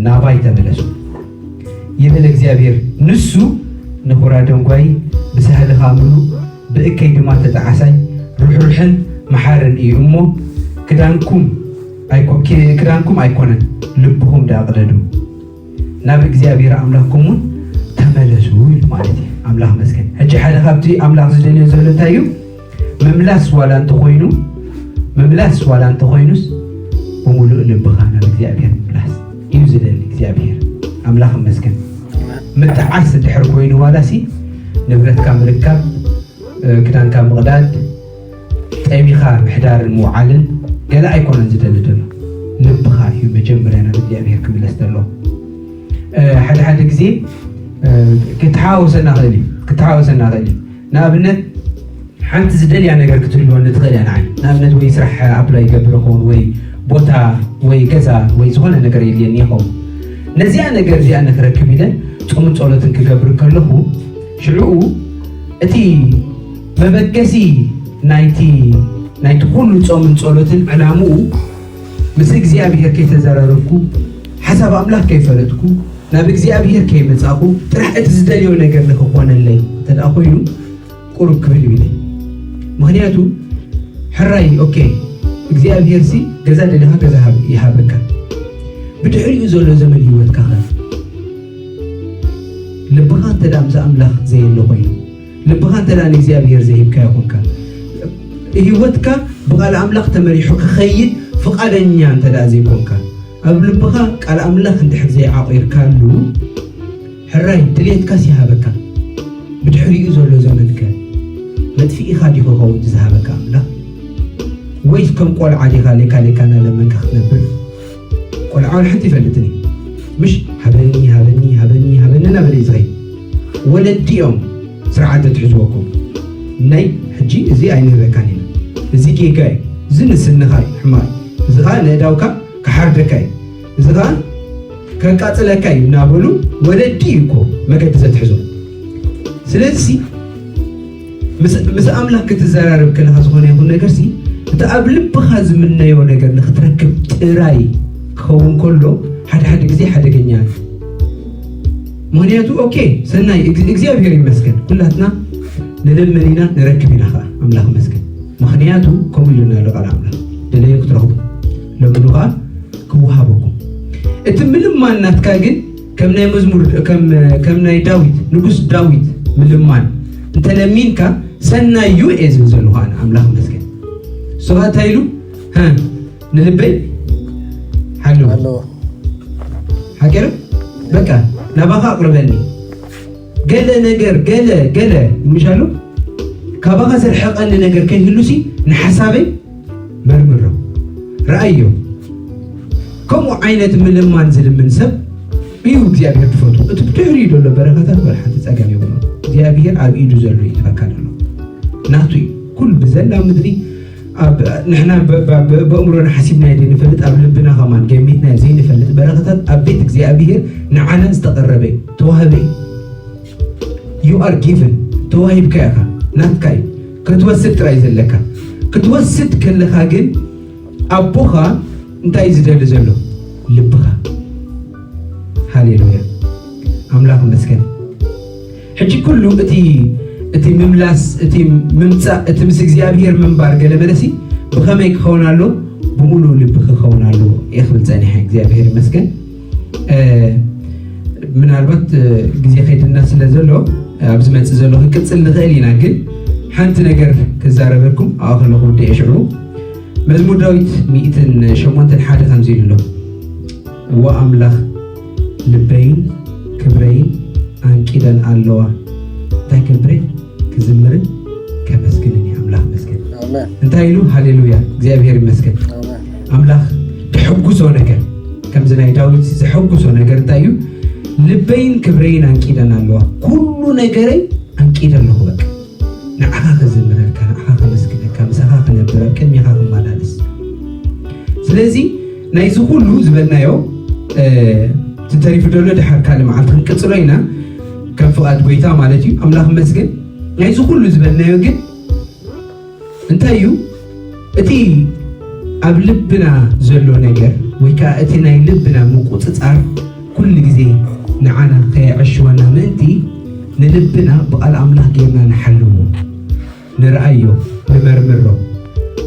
ናባይ ተመለሱ ይብል እግዚኣብሔር። ንሱ ንኹራ ደንጓይ ብሳህልኻ ምሉእ፣ ብእከይ ድማ ተጣዓሳይ፣ ርሕሩሕን መሓርን እዩ እሞ፣ ክዳንኩም ኣይኮ-፣ ኪ-፣ ክዳንኩም ኣይኮነን፣ ልብኹም ደኣ ቅደዱ። ናብ እግዚኣብሔር ኣምላኽኩም እውን ተመለሱ ኢሉ ማለት እዩ። ኣምላኽ መስገን። ሕጂ ሓደ ካብቲ ኣምላኽ ዝደልዮ ዘሎ እንታይ እዩ? ምምላስ ዋላ እንተኾይኑ፣ ምምላስ ዋላ እንተኾይኑስ፣ ብምሉእ ልብኻ ናብ እግዚኣብሔር ምምላስ እዩ ዝደሊ እግዚኣብሔር። ኣምላኽ መስገን። ምጥዓስ እንድሕር ኮይኑ ዋላ ሲ ንብረትካ ምርካብ፣ እ፣ ክዳንካ ምቕዳድ፣ ጠሚኻ ምሕዳርን ምውዓልን ገለ ኣይኮነን ዝደሊ ዘሎ። ልብኻ እዩ መጀመርያ ናብ እግዚኣብሔር ክምለስ ዘለዎ። እ፣ ሓደ ሓደ ግዜ፣ እ፣ ክተሓዋወሰና ኽእል እዩ፣ ክተሓዋወሰና ኽእል እዩ። ንኣብነት ሓንቲ ዝደልያ ነገር ክትህልወኒ ትኽእል እያ ንዓይ። ንኣብነት ወይ ስራሕ ኣፕላይ ይገብር ይኸውን ወይ ቦታ ወይ ገዛ ወይ ዝኾነ ነገር የድልየኒ ይኸውን። ነዚኣ ነገር እዚኣ ንክረክብ ኢለ ጾምን ጸሎትን ክገብር ከለኹ ሽዕኡ እቲ መበገሲ ናይቲ ናይቲ ኩሉ ጾምን ጸሎትን ዕላምኡ ምስ እግዚኣብሔር ከይተዘራረብኩ ሓሳብ ኣምላኽ ከይፈለጥኩ ናብ እግዚኣብሔር ከይመጻኹ ጥራሕ እቲ ዝደልዮ ነገር ንክኾነለይ እንተ ደኣ ኮይኑ ቁሩብ ክብል ይብል። ምኽንያቱ ሕራይ ኦኬ እግዚኣብሔር ሲ ገዛ ደሊኻ ገዛ ሃብ- ይሃበካ። ብድሕሪኡ ዘሎ ዘመን ህይወትካ ኸ ልብኻ እንተ ደኣ ምስ ኣምላኽ ዘየለ ኮይኑ ልብኻ እንተ ደኣ ንእግዚኣብሔር ዘይሂብካዮ ኮንካ ህይወትካ ብቓል ኣምላኽ ተመሪሑ ክኸይድ ፍቓደኛ እንተ ደኣ ዘይኮንካ ኣብ ልብኻ ቃል ኣምላኽ እንድሕር ዘይዓቒርካሉ ሕራይ ድሌትካስ ይሃበካ። ብድሕሪኡ ዘሎ ዘመንከ መጥፍኢኻ ዲኹ ኸውን ዝሃበካ ኣምላኽ? ወይስ ከም ቆልዓ ዲኻ ሌካ ሌካ እናለመንካ ክትነብር? ቆልዓ ወላ ሓንቲ ይፈልጥን እዩ። ምሽ ሃበኒ ሃበኒ ሃበኒ ሃበኒ እናበለ እዩ ዝኸይድ። ወለዲ እዮም ስርዓት ዘትሕዝወኩም። ናይ ሕጂ እዚ ኣይንህበካን ኢና። እዚ ጌጋ እዩ። እዚ ንስንኻ እዩ ሕማቕ እዩ። እዚ ኸዓ ነእዳውካ ክሓርደካ እዩ። እዚ ኸዓ ከቃጽለካ እዩ እናበሉ ወለዲ እዩ እኮ መገዲ ዘትሕዞ። ስለዚ ምስ ኣምላኽ ክትዘራረብ ከለኻ ዝኾነ ይኹን ነገር ሲ እቲ ኣብ ልብኻ ዝምነዮ ነገር ንክትረክብ ጥራይ ክኸውን ከሎ ሓደ ሓደ ግዜ ሓደገኛ እዩ። ምክንያቱ ኦኬ ሰናይ እግዚኣብሔር ይመስገን ኩላትና ንልምን ኢና ንረክብ ኢና ከዓ ኣምላኽ ይመስገን። ምክንያቱ ከምኡ ኢሉና ኣሎ ቃል ኣምላኽ ደለዮ ክትረኽቡ ለምኑ ከዓ ክወሃበኩም። እቲ ምልማን ናትካ ግን ከም ናይ መዝሙር ከም ናይ ዳዊት ንጉስ ዳዊት ምልማን እንተለሚንካ ሰናይ እዩ እየ ዝብል ዘለኹ ኣነ ኣምላኽ መስገን። እሱ ኸዓ እንታይ ኢሉ ንልበይ ሓልዎ ሓቂሩ በቃ ናባኻ ኣቕርበኒ ገለ ነገር ገለ ገለ ምሻሉ ካባኻ ዘርሐቐኒ ነገር ከይህሉሲ ንሓሳበይ መርምሮ ረኣዮ። ከምኡ ዓይነት ምልማን ዝልምን ሰብ እዩ እግዚኣብሔር ትፈቱ። እቲ ብድሕሪኡ ዘሎ በረኸታት ወላ ሓንቲ ጸገም የብሎ። እግዚኣብሔር ኣብ ኢዱ ዘሎ ይትበካ ኣሎ ናቱ እዩ። ኩሉ ብዘላ ምድሪ ንሕና ብእምሮና ሓሲብናዮ ዘይንፈልጥ ኣብ ልብና ከማን ገሚትና ዘይንፈልጥ በረኸታት ኣብ ቤት እግዚኣብሔር ንዓና ዝተቐረበ እዩ ተዋህበ እዩ። You are given ተዋሂብካ ኢኻ ናትካ እዩ ክትወስድ ጥራይ ዘለካ ክትወስድ ከለኻ ግን ኣቦኻ እንታይ እዩ ዝደሊ ዘሎ ልብኻ ሃሌሉያ ኣምላኽ መስገን ሕጂ ኩሉ እቲ እቲ ምምላስ እቲ ምምፃእ እቲ ምስ እግዚኣብሔር ምንባር ገለ መለሲ ብኸመይ ክኸውን ኣሎ ብምሉእ ልቢ ክኸውን ኣሎ እየ ክብል ፀኒሐ እግዚኣብሔር ይመስገን ምናልባት ግዜ ከይድና ስለ ዘሎ ኣብ ዝመፅእ ዘሎ ክንቅፅል ንኽእል ኢና ግን ሓንቲ ነገር ክዛረበኩም ኣብኣ ከለኹ ወዲ ሽዑ መዝሙር ዳዊት ሚእትን ሸሞንተን ሓደ ከምዚ ኢሉ ኣሎ እዋ ኣምላኽ ልበይን ክብረይን ኣንቂደን ኣለዋ እንታይ ክብሬ ክዝምርን ከመስግንን እየ ኣምላኽ መስገን እንታይ ኢሉ ሃሌሉያ እግዚኣብሔር ይመስገን ኣምላኽ ተሐጉሶ ነገር ከምዚ ናይ ዳዊት ዘሐጉሶ ነገር እንታይ እዩ ልበይን ክብረይን ኣንቂደን ኣለዋ ኩሉ ነገረይ ኣንቂደ ኣለኹ በቃ ንዓኻ ከዘምረልካ ንዓኻ ከመስግነካ ምሳኻ ክነብር ኣብ ቅድሚኻ ክመላለስ ስለዚ ናይዚ ኩሉ ዝበልናዮ ትተሪፉ ደሎ ድሓር ካልእ መዓልቲ ክንቅፅሎ ኢና ከም ፍቓድ ጎይታ ማለት እዩ ኣምላኽ መስግን ናይዚ ኩሉ ዝበልናዮ ግን እንታይ እዩ እቲ ኣብ ልብና ዘሎ ነገር ወይ ከዓ እቲ ናይ ልብና ምቁፅፃር ኩሉ ግዜ ንዓና ከየዐሽወና ምእንቲ ንልብና ብቓል ኣምላኽ ጌርና ንሓልዎ ንርኣዮ ንመርምሮ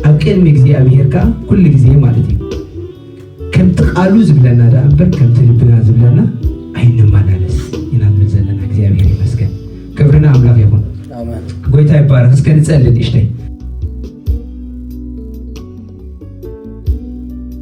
ኣብ ቅድሚ እግዚኣብሔር ከዓ ኩሉ ግዜ ማለት እዩ ከምቲ ቃሉ ዝብለና ደኣ እምበር ከምቲ ልብና ዝብለና ኣይነ ባርኽ እስከ ንጸሊ ንእሽተይ።